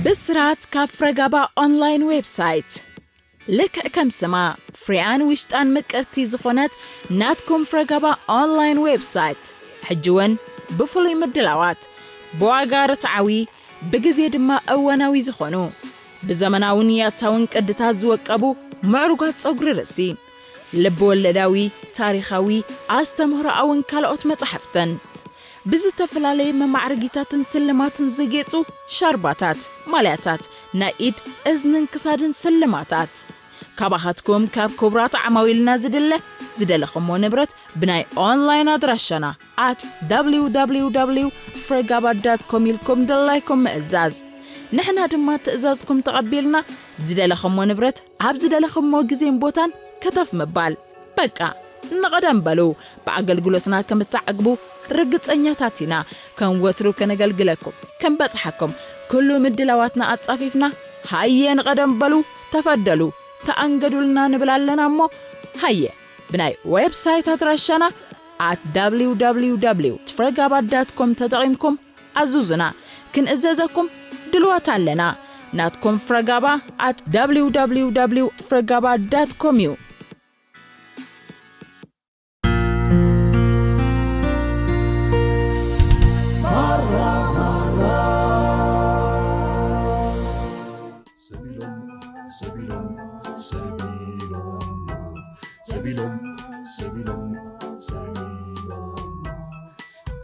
ብስራት ካብ ፍረጋባ ኦንላይን ዌብሳይት። ልክዕ ከም ስማ፣ ፍሪያን ውሽጣን ምቅርቲ ዝኾነት ናትኩም ፍረጋባ ኦንላይን ዌብሳይት፣ ሕጂ እውን ብፍሉይ ምድላዋት፣ ብዋጋ ርትዓዊ፣ ብግዜ ድማ እዋናዊ ዝኾኑ፣ ብዘመናውን ያታውን ቅድታት ዝወቀቡ ምዕሩጋት ጸጉሪ ርእሲ፣ ልብ ወለዳዊ፣ ታሪኻዊ፣ ኣስተምህሮኣውን ካልኦት መጻሕፍትን፣ ብዝተፈላለየ መማዕረጊታትን ስልማትን ዝጌጹ ሻርባታት፣ ማልያታት፣ ናይ ኢድ፣ እዝንን ክሳድን ስልማታት። ካባኻትኩም ካብ ክቡራት ዓማዊልና ዝድለ ዝደለኹሞ ንብረት ብናይ ኦንላይን ኣድራሻና at www ፍረጋባ ዳት ኮም ኢልኩም ድላይኩም ምእዛዝ። ንሕና ድማ ትእዛዝኩም ተቐቢልና ዝደለኹሞ ንብረት ኣብ ዝደለኹሞ ግዜን ቦታን ከተፍ ምባል። በቃ ንቐደም በሉ፣ ብኣገልግሎትና ከም እትዓግቡ ርግጸኛታት ኢና። ከም ወትሩ ከነገልግለኩም፣ ከም በጽሓኩም፣ ኩሉ ምድላዋትና ኣጻፊፍና፣ ሃየ ንቐደም በሉ፣ ተፈደሉ፣ ተኣንገዱልና ንብል ኣለና እሞ፣ ሃየ ብናይ ዌብሳይት ኣድራሻና at www ፍረጋባ ዳት ኮም ተጠቒምኩም ኣዙዙና፣ ክንእዘዘኩም ድልዋት ኣለና። ናትኩም ፍረጋባ at www ፍረጋባ ዳት ኮም እዩ። ሰቢሎም፣ ሰቢሎም፣ ሰቢሎም፣ ሰቢሎም፣ ሰቢሎም፣ ሰቢሎም፣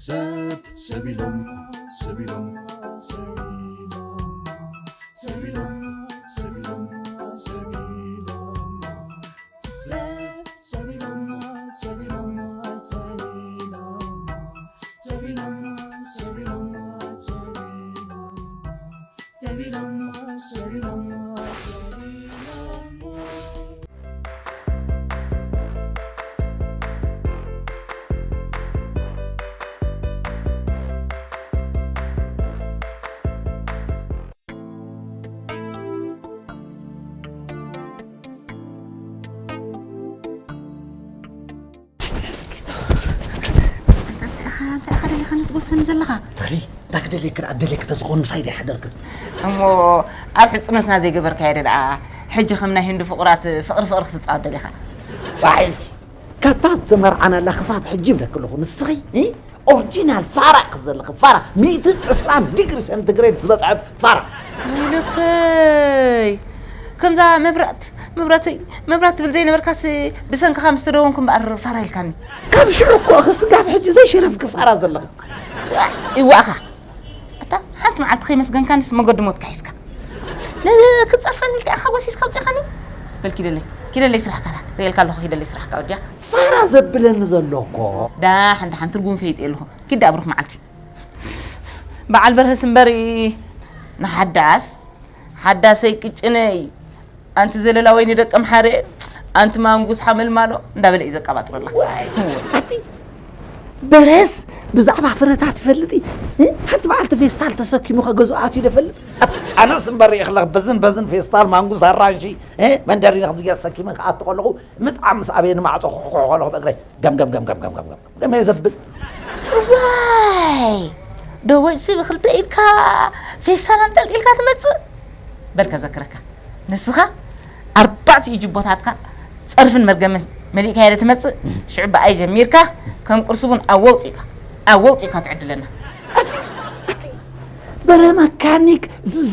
ሰብ፣ ሰቢሎም፣ ሰቢሎም፣ ሰቢሎም፣ ሰቢሎም፣ ሰቢሎም፣ ሰቢሎም፣ ሰብ፣ ሰቢሎም፣ ሰቢሎም፣ ሰቢሎም፣ ሰቢሎም፣ ሰቢሎም፣ ሰቢሎም። ሰቢሎሞ፣ ሰቢሎሞ፣ ሰቢሎሞ። ኣንታ ኢኻ ደሊኻ ንትጎሰኒ ዘለኻ? ተኽሊ፣ እንታይ ክደልየኪ ደኣ ደልየኪ ተዝኾን ምሳይ ዶ ይሓደርክን? እሞ ኣብ ሕጽኖትና ዘይገበርካዮ ዶ ደኣ ሕጂ ከም ናይ ህንዲ ፍቑራት ፍቕሪ ፍቕሪ ክትጻወት ደሊኻ? ዋይ፣ ካብታ ዝተመርዓናላ ክሳብ ሕጂ ይብለኪ ኣለኹ። ንስኺ፣ እ? ኦሪጂናል ፋራ ኢኺ ዘለኺ፣ ፋራ። ሚእትን ዕስራን ዲግሪ ሴንቲግሬድ ዝበጽሐት ፋራ። ወይለከይ፣ ከምዛ መብራት፣ መብራተይ፣ መብራት ትብል ዘይነበርካስ ብሰንክኻ ምስ ተደወንኩ እምበኣር ፋራ ኢልካኒ። ካብ ሽዑ እኮ ኢኺ ስጋብ ሕጂ ዘይሸረፍኪ ፋራ ዘለኺ። ይዋእኻ። ኣታ ሓንቲ መዓልቲ ከይመስገንካንስ መገዲ ሞትካ ሒዝካ። ን-፣ ክትጸርፈኒ ኢልካ ኢኻ ጎሲስካ ኣውጺኻኒ? በል ኪደለይ፣ ኪደለይ ስራሕካ፣ ሪኤልካ ኣለኹ፣ ኪደለይ ስራሕካ ወዲያ። ፋራ ዘብለኒ ዘሎ እኮ። ዳሓን፣ ዳሓን ትርጉም ፈይጠ ኣለኹ። ኪድ ኣብሩኽ መዓልቲ። በዓል በርሀስ እምበር ንሓዳስ፣ ሓዳሰይ ቅጭነይ፣ ኣንቲ ዘለላ ወይኒ ደቂ ኣምሓረ፣ ኣንቲ ማንጉስ ሓመልማሎ እንዳበለ እዩ ዘቀባጥረላ። ዋይ፣ ኣቲ በርሀስ ብዛዕባ ፍረታት ትፈልጢ? እ? ሓንቲ መዓልቲ ፌስታል ተሰኪሙ ከገዝኦ ኣትዩ ዶ ይፈልጥ? ኣቲ ኣነስ እምበር ሪኤ ከለኹ በዝን በዝን ፌስታል ማንጉስ ኣራንሺ፣ እ? መንደሪን ከምዚ ገይረ ተሰኪመ ክኣቱ ከለኹ ምጥዓም ምስ ኣበየኒ ማዕጾ ክሕኩሖ ከለኹ ብእግረይ ገም ገም ገም ገም ገም ገም ገም ገም እየ ዘብል። ዋይ! ዶ ወይሲ ብኽልተ ኢድካ ፌስታል ኣንጠልጢልካ ትመጽእ? በል ከዘክረካ፣ ንስኻ ኣርባዕቲኡ ጅቦታትካ ጸርፍን መርገምን መሊእካዮ ዶ ትመጽእ? ሽዑ ብኣይ ጀሚርካ ከም ቁርሲ ቡን ኣወውጺእካ፣ ኣወውጺእካ ትዕድለና። ኣቲ፣ ኣቲ፣ በረ መካኒክ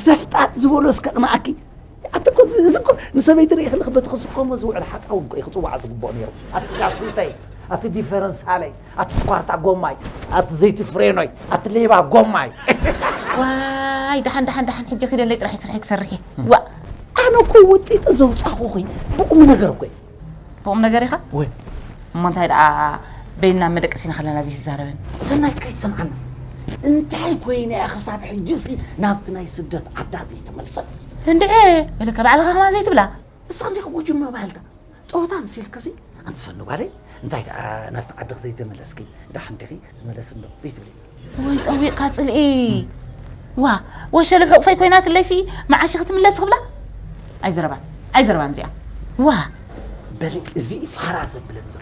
ዘፍጣጥ ዝበሎ እስከ ቅንኣኪ። ኣቲ እኮ እዚ፣ እዚ እኮ ንሰበይቲ ርኢ ከለኺ በቲ ክስከሞ ዝውዕል ሓፃዊ እኮ እዩ ክፅዋዕ ዝግብኦ ነይሩ። ኣቲ ጃስንተይ፣ ኣቲ ዲፈረንሳለይ፣ ኣቲ ስኳርታ ጎማይ፣ ኣቲ ዘይቲ ፍሬኖይ፣ ኣቲ ሌባ ጎማይ። ዋይ፣ ደሓን፣ ደሓን፣ ደሓን፣ ሕጂ ኪደለይ ጥራሕ ስርሐይ ክሰርሕ እየ። ዋ። ኣነ እኮ ወጢጠ ዘውፃኹኺ ብቁም ነገር እኮ እዩ። ብቁም ነገር ኢኻ? ወይ። እሞ እንታይ ደኣ በይንና መደቀሲና ከለና ዘይትዛረበን? ሰናይት ከይትሰምዓና። እንታይ ኮይና እያ ክሳብ ሕጂሲ ናብቲ ናይ ስደት ዓዳ ዘይተመልሰት? እንድዒ፣ በለካ ባዕልኻ ከማን ዘይትብላ። ንስኻ እንዲኻ ጎጅማ ባህልታ። ጸወታ መሲልክሲ፣ ኣንቲ ሰኑ ጓለይ፣ እንታይ ደኣ ናብቲ ዓድኺ ዘይተመለስኪ? ደሓን ዲኺ? ትመለስ እንዶ ዘይትብሊ? ወይ ጠዊቕካ ጽልኢ። ዋ፣ ወሸለ ብሕቑፈይ ኮይናትለይሲ፣ መዓስ ኢኺ ትምለስ ክብላ? ኣይዘረባን፣ ኣይዘረባን እዚኣ። ዋ። በሊ፣ እዚ ፋራ ዘብለኒ ዘሎ።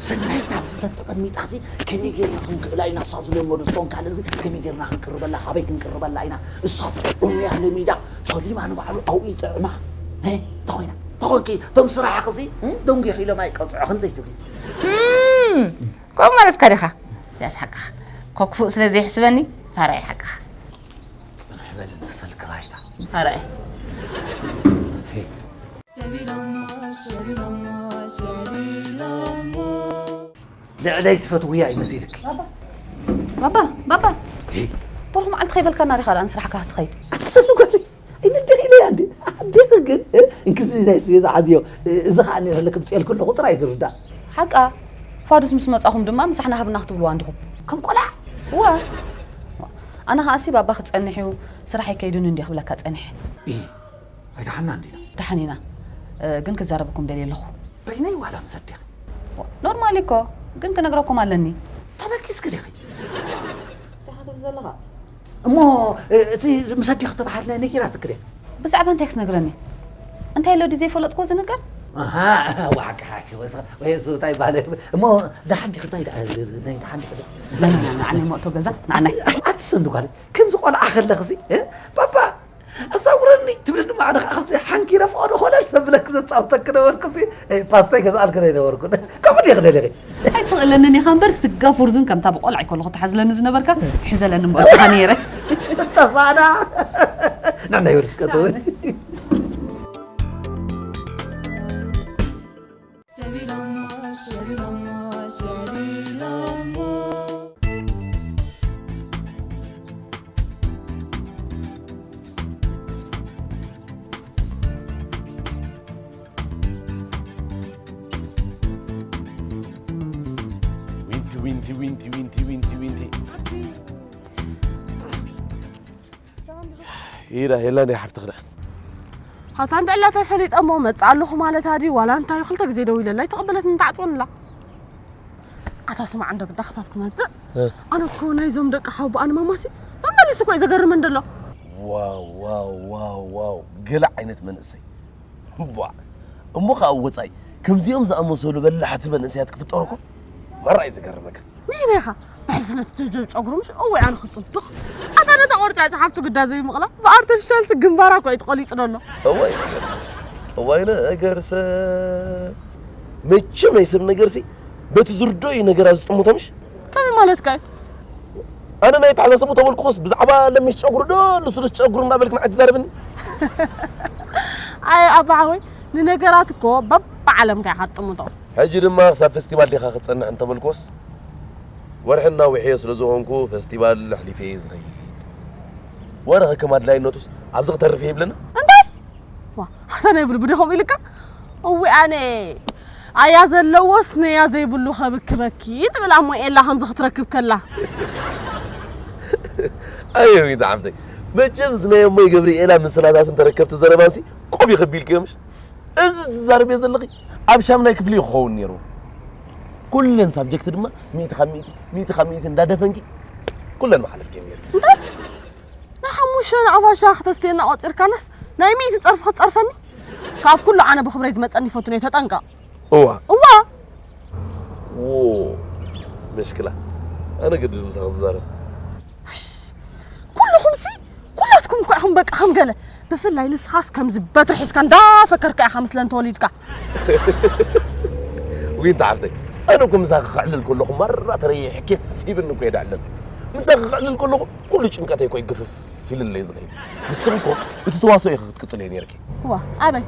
ሰናይት ኣብዚ ተተቐሚጣሲ፣ ከመይ ጌርና ክንክእላ ኢና? እሳ ዝለመደቶ ካልእ እዚ ከመይ ጌርና ክንቅርበላ፣ ካበይ ክንቅርበላ ኢና? እሳ ጥዑም እያ ለሚዳ፣ ኮሊማ ንባዕሉ ኣብኡ ይጥዕማ። እ፣ ተኾይና፣ ተኾንኪ፣ እቶም ስራሕኺ ሲ፣ እ፣ ደንጒኺ ኢሎም ኣይቀጽዑኽን ዘይትብሊ። እም፣ ከምኡ ማለትካ ዲኻ? እዚኣስ ሓቅኻ። ኮክፉእ ስለ ዘይሕስበኒ፣ ፋራ እዩ ሓቅኻ። ጽንሕ በል፣ እቲ ስልኪ ባይታ። ፋራ እዩ። ልዕለይ ትፈትውያ ይመሲልኪ። ባባ፣ ባባ፣ ባባ። እ? ብሩኽ መዓልቲ ከይበልካና ዲኻ ደኣ ንስራሕካ ክትኸይድ? ኣትሰሉ ጓለይ፣ ኣይነደኺ ኢለያ እንዴ? ኣዴኺ ግን፣ እ፣ እንክዚ ናይ ስቤዛ ሓዝዮ፣ እ፣ እዚ ኸኣ ነይረ ለክም ጽኤልኩ ኣለኹ ጥራይ ዝርዳእ። ሓቃ፣ ፋዱስ ምስ መጻኹም ድማ ምሳሕና ሃብና ክትብልዋ እንዲኹም። ከም ቆልዓ? እዋ። ኣነ ኸኣሲ ባባ ክጸንሕ እዩ፣ ስራሕ ኣይከይድን እንዲ ክብለካ ጸኒሐ። እ፣ ኣይደሓንና እንዲና። ደሓን ኢና። እ፣ ግን ክዛረበኩም ደልየ ኣለኹ። በይነይ ዋላ ምስ ኣዴኺ? ኖርማል እኮ፣ ግን ክነግረኩም ኣለኒ። ተበኪስኪ ዲኺ? እንታይ ትብል ዘለኻ? እሞ፣ እ፣ እቲ ምስ ኣዴኺ ተባሃልና ነጊራትኪ ድያ? ብዛዕባ እንታይ ክትነግረኒ? እንታይ ኣሎ ድዩ ዘይፈለጥኩዎ ዝንገር? ኣሃ፣ ዋዕካ ሓኪ ወስኸ፣ ወይ እሱ እንታይ ባለ? እሞ ደሓን ዲኺ? እንታይ ደኣ፣ ናይ ደሓን ዲኺ? ናይ፣ ናይ፣ ንዓነይ ሞእቶ ገዛ፣ ንዓነይ። ኣቲ ሰንዱ ጓል፣ ከምዚ ቆልዓ ከለኽሲ፣ እ? ባባ፣ ኣዛውረኒ ትብለኒ እሞ ኣነ ኸዓ ከምዚ ሓንጊረ ፍቐዶ ኾለል ዘብለኪ ዘጻውተኪ ነበርኩ ሲ፣ እ፣ ፓስታ ይገዝኣልኪ ዶ ኣይነበርኩን? ከምኡ ድየ ክደልየኺ? ኣይትኽእለንን ኢኻ እምበር፣ ስጋ ፍርዙን ከምታ ብቆልዓ ይከለኹ ትሓዝለኒ ዝነበርካ፣ ትሕዘለኒ እምበር እኳ ነይረ። ጠፋእና። ንዕና ይበል እስከ ተወ። ሰቢሎሞ፣ ሰቢሎሞ፣ ሰቢሎሞ። ዊንቲ፣ ዊንቲ፣ ዊንቲ፣ ዊንቲ፣ ዊንቲ፣ ዊንቲ። ኢዳ የላ ናይ ሓፍትኽ ደኣ። ሃታ እንድዕላ ተፈሊጠ እሞ መጽእ ኣለኹ ማለታ ድዩ? ዋላ እንታይ ክልተ ግዜ ደዊለላ ኣይተቐበለትን፣ ተዓጽወንላ። ኣታ ስማዕ፣ እንዶ ብዳ ክሳብ ክመጽእ፣ እ። ኣነ እኮ ናይዞም ደቂ ሓው ብኣን ማማሲ መመሊሱ እኮ እዩ ዘገርመን ዘሎ። ዋው፣ ዋው፣ ዋው፣ ዋው፣ ገለ ዓይነት መንእሰይ። ቧዕ። እሞ ኸኣ ወጻኢ ከምዚኦም ዝኣመሰሉ በላሕቲ መንእሰያት ክፍጠሩ እኮ ማራ እዩ ዘገርመካ። ነይረ ኢኻ ብሕልፊ ነቲ ጀብጀብ ጨጉሩ ምሽ እወ ኣነ ክጽብቕ። ኣታ ነታ ቆርጫጭ ሓፍቱ ግዳ ዘይምቕላ ብኣርቲፊሻልሲ ግንባራ እኮ እዩ ተቖሊጹ ዘሎ። እዋይ ነገር ሰብ። እዋይ ነገር ሰብ። መቸም ናይ ሰብ ነገርሲ በቲ ዝርድኦ እዩ ነገራት ዝጥምቶ ምሽ? ከመይ ማለትካ እዩ? ኣነ ናይ ተሓሳስቡ ተበልኩኹስ ብዛዕባ ለሚሽ ጨጉሩ ዶ ልስሉስ ጨጉሩ እናበልክ ንዓይ ትዛረብኒ? ኣይ ኣባ ሓወይ፣ ንነገራት እኮ በብዓለምካ ኢኻ ትጥምቶ። ሕጂ ድማ ክሳብ ፈስቲቫል ዲኻ ክትጸንሕ እንተበልኩስ፣ ወርሒ እናውሕየ ስለ ዝኾንኩ ፈስቲቫል ኣሕሊፈ እየ ዝኸይድ። ወረ ከም ኣድላይነቱስ ኣብዚ ክተርፍ እየ ይብለና። እንታይ? ዋ፣ ኣታ ናይ ብልቡ ዲኹም ኢልካ? እዊ ኣነ ኣያ ዘለዎስ ነያ ዘይብሉ ከብክበኪ ትብል ኣሞ ኤላ ከምዚ ክትረክብ ከላ። ኣየ ዊንታ ሓፍተይ፣ መቸም ዝናየ እሞይ ገብርኤላ ምስላታትን ተረከብቲ ዘረባንሲ ቆብ ይኽቢልክዮ ምሽ? እዚ ትዛረብዮ ዘለኺ ኣብ ሻምናይ ክፍሊ እዩ ክኸውን ነይሩ። ኩለን ሳብጀክት ድማ ሚእቲ ካብ ሚእቲ፣ ሚእቲ ካብ ሚእቲ እንዳደፈንኪ ኩለን መሓለፍኪ ነይሩ። እንታይ? ንሓሙሽተ ንኣባሻ ክተስትየና ቆጺርካናስ ናይ ሚእቲ ጸርፊ ክትጸርፈኒ? ካብ ኩሉ ኣነ ብኽብረይ ዝመጸኒ ይፈቱን እየ፣ ተጠንቀቕ። እዋ። እዋ። ዎ፣ መሽክላ። ኣነ ግድን ምሳኺ ዝዛረብ። ኩልኹምሲ፣ ኩላትኩም እኮ ኢኹም በቃ ከም ገለ። ብፍላይ ንስኻስ ከምዚ በትሪ ሒዝካ እንዳፈከርካ ኢኻ ምስለን ተወሊድካ። ዊንታ ሓፍተይ፣ ኣነ እኮ ምሳኺ ክዕልል ከለኹ ማራ ተረይሐ ኬፍ ሂብኒ እኮ እየ ደዕልል። ምሳኺ ክዕልል ከለኹ ኩሉ ጭንቀተይ እኮ ይግፍፍ ኢሉለይ ዝኸይድ። ንስኺ እኮ እቲ ተዋስኦ ኢኺ ክትቅጽልዮ ነይርኪ። ዋ፣ ኣበይ?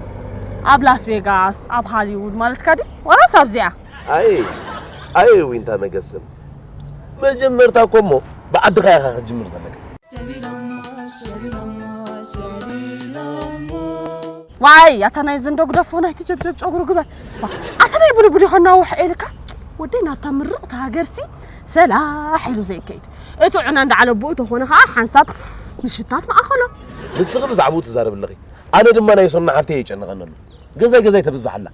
ኣብ ላስ ቬጋስ፣ ኣብ ሃሊውድ ማለትካ ድዩ? ዋላስ ኣብዚኣ? ኣየ፣ ኣየ ዊንታ መገስም። መጀመርታ እኮ እሞ ብዓድኻ ኢኻ ክትጅምር ዘለካ። ዋይ፣ ኣታ ናይ ዘንዶ ግደፎ፣ ናይቲ ጀብጀብ ጨጉሩ ግበር። ዋ፣ ኣታ ናይ ብልቡል ይኸናውሕ ኤልካ። ወደይ ናብታ ምርቕቲ ሃገርሲ ሰላሕ ኢሉ ዘይከይድ። እቲ ዑና እንዳዓለብኡ ተኾነ ኸዓ ሓንሳብ ምሽታት መኣኸሎ። ንስኺ ብዛዕባኡ ትዛረቢ ኣለኺ። ኣነ ድማ ናይ ሶና ሓፍተይ የጨንቐኒ ኣሎ። ገዛይ ገዛይ ተብዝሓላ።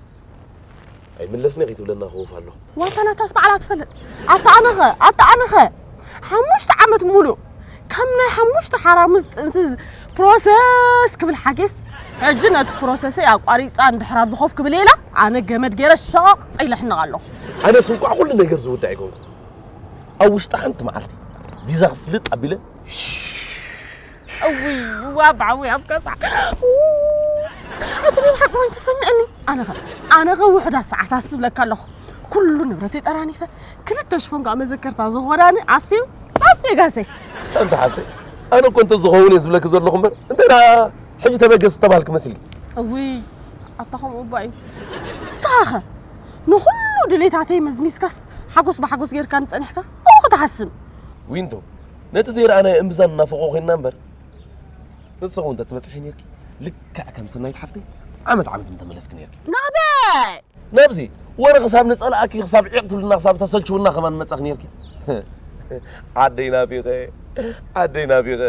ኣይምለስኒ ከይትብለና ክውፍ ኣለኹ። ዋታ ናታስ ባዕላ ትፈልጥ። ኣታ ኣነኸ፣ ኣታ ኣነኸ። ሓሙሽተ ዓመት ሙሉእ ከም ናይ ሓሙሽተ ሓራምዝ ጥንስዝ ፕሮሰስ ክብል ሓጌስ። ሕጂ ነቲ ፕሮሰሰይ ኣቋሪጻ እንድሕር ኣብዚ ኮፍ ክብል ኢላ፣ ኣነ ገመድ ገይረ ሸቕ ኢለ ሕነቕ ኣለኹ። ኣነስ እንቋዕ ኩሉ ነገር ዝውዳእ ኣይኮንኩ። ኣብ ውሽጢ ሓንቲ መዓልቲ ቪዛ ክስልጥ ኣቢለ እውይ፣ እዋ፣ ብዓዊ ኣብ ከሳ። እቲ ናይ ብሓቂ ኮይኑ ተሰሚዕኒ። ኣነ ኸ፣ ኣነ ኸ ውሑዳት ሰዓታት ዝብለካ ኣለኹ። ኩሉ ንብረተይ ጠራኒፈ፣ ክልተ ሽፎን ከዓ መዘከርታ ዝኾናኒ ኣስፊው፣ ኣስፌ ጋሰይ። ኣንታ ሓፍተይ፣ ኣነ እኮ እንተ ዝኸውን እየ ዝብለኪ ዘለኹ እምበር፣ እንተ ደኣ ሕጂ ተበገስ ዝተባልክ መሲልኪ። እውይ፣ ኣታ ከምኡ እባ እዩ። ንስኻ ኸ፣ ንኹሉ ድሌታተይ መዝሚዝካስ፣ ሓጎስ ብሓጎስ ጌርካ ንጸኒሕካ፣ እሞ ክትሓስም። ዊንቶ፣ ነቲ ዘይረኣናዮ እምብዛ ንናፍቖ ኮይንና እምበር፣ ንስኺ እውን እንተትበጽሒ ነይርኪ፣ ልክዕ ከም ሰናይት ሓፍተይ ዓመት ዓመት ምተመለስኪ ነይርኪ። ናበይ? ናብዚ፣ ወረ ክሳብ ንጸልኣኪ፣ ክሳብ ዒቕ ትብልና፣ ክሳብ ተሰልችውና ከማን መጻኺ ነይርኪ። ዓደይ ናፊቐ፣ ዓደይ ናፊቐ።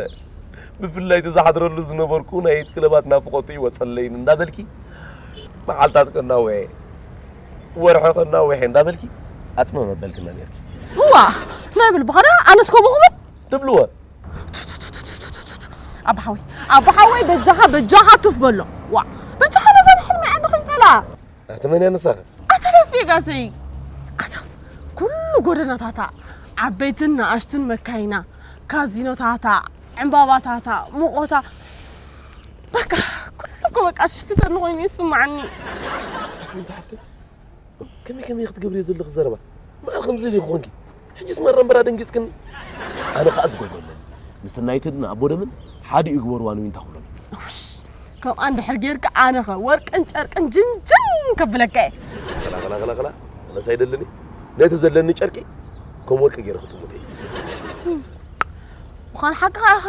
ብፍላይ እቲ ዝሓድረሉ ዝነበርኩ ናይት ክለባት ናፍቖቱ ይወጸለይን እንዳበልኪ፣ መዓልታት ከናውሐ፣ ወርሒ ከናውሐ እንዳበልኪ ኣጽመ መበልክና ነይርኪ። እዋ፣ ናይ ብል ብኸዳ ኣነስ ከምኡ ክብል? ትብልዎ። ኣቦሓወይ፣ ኣቦሓወይ፣ በጃኻ፣ በጃኻ ቱፍ በሎ። ዋ፣ በጃኻ ነዛ ንሕልሚ ዓዲ ከይጸላ። ኣቲ መን እያ ንሳኸ? ኣታ ዳስ ቤጋሰይ። ኣታ ኩሉ ጎደናታታ፣ ዓበይትን ንኣሽትን መካይና፣ ካዚኖታታ፣ ዕምባባታታ፣ ሙቖታ፣ በቃ ኩሉ እኮ በቃ ሽትተኒ ኮይኑ ይስምዓኒ። ኣቲ ምንታ ሓፍተይ? ከመይ ከመይ ክትገብርዮ ዘለኺ ዘረባ? መዓል ከምዚ ኢሉ ይኾንኪ? ሕጂስ መረ እምበር ኣደንጊጽክኒ። ኣነ ኸኣ ዝገብሮ ኣለኒ። ንሰናይትን ንኣቦ ደምን ሓዲኡ ይግበርዋ ንዊንታ ክብሎም። ውሽ፣ ከምኣ እንድሕር ጌርካ ኣነኸ ወርቅን ጨርቅን ጅንጅን ከብለካ እየ። ኸላ፣ ኸላ፣ ኸላ፣ ኸላ። ኣነስ ኣይደልን። ነቲ ዘለኒ ጨርቂ ከም ወርቂ ገይረ ክጥምቶ እየ። ምዃን ሓቅኻ ኢኻ።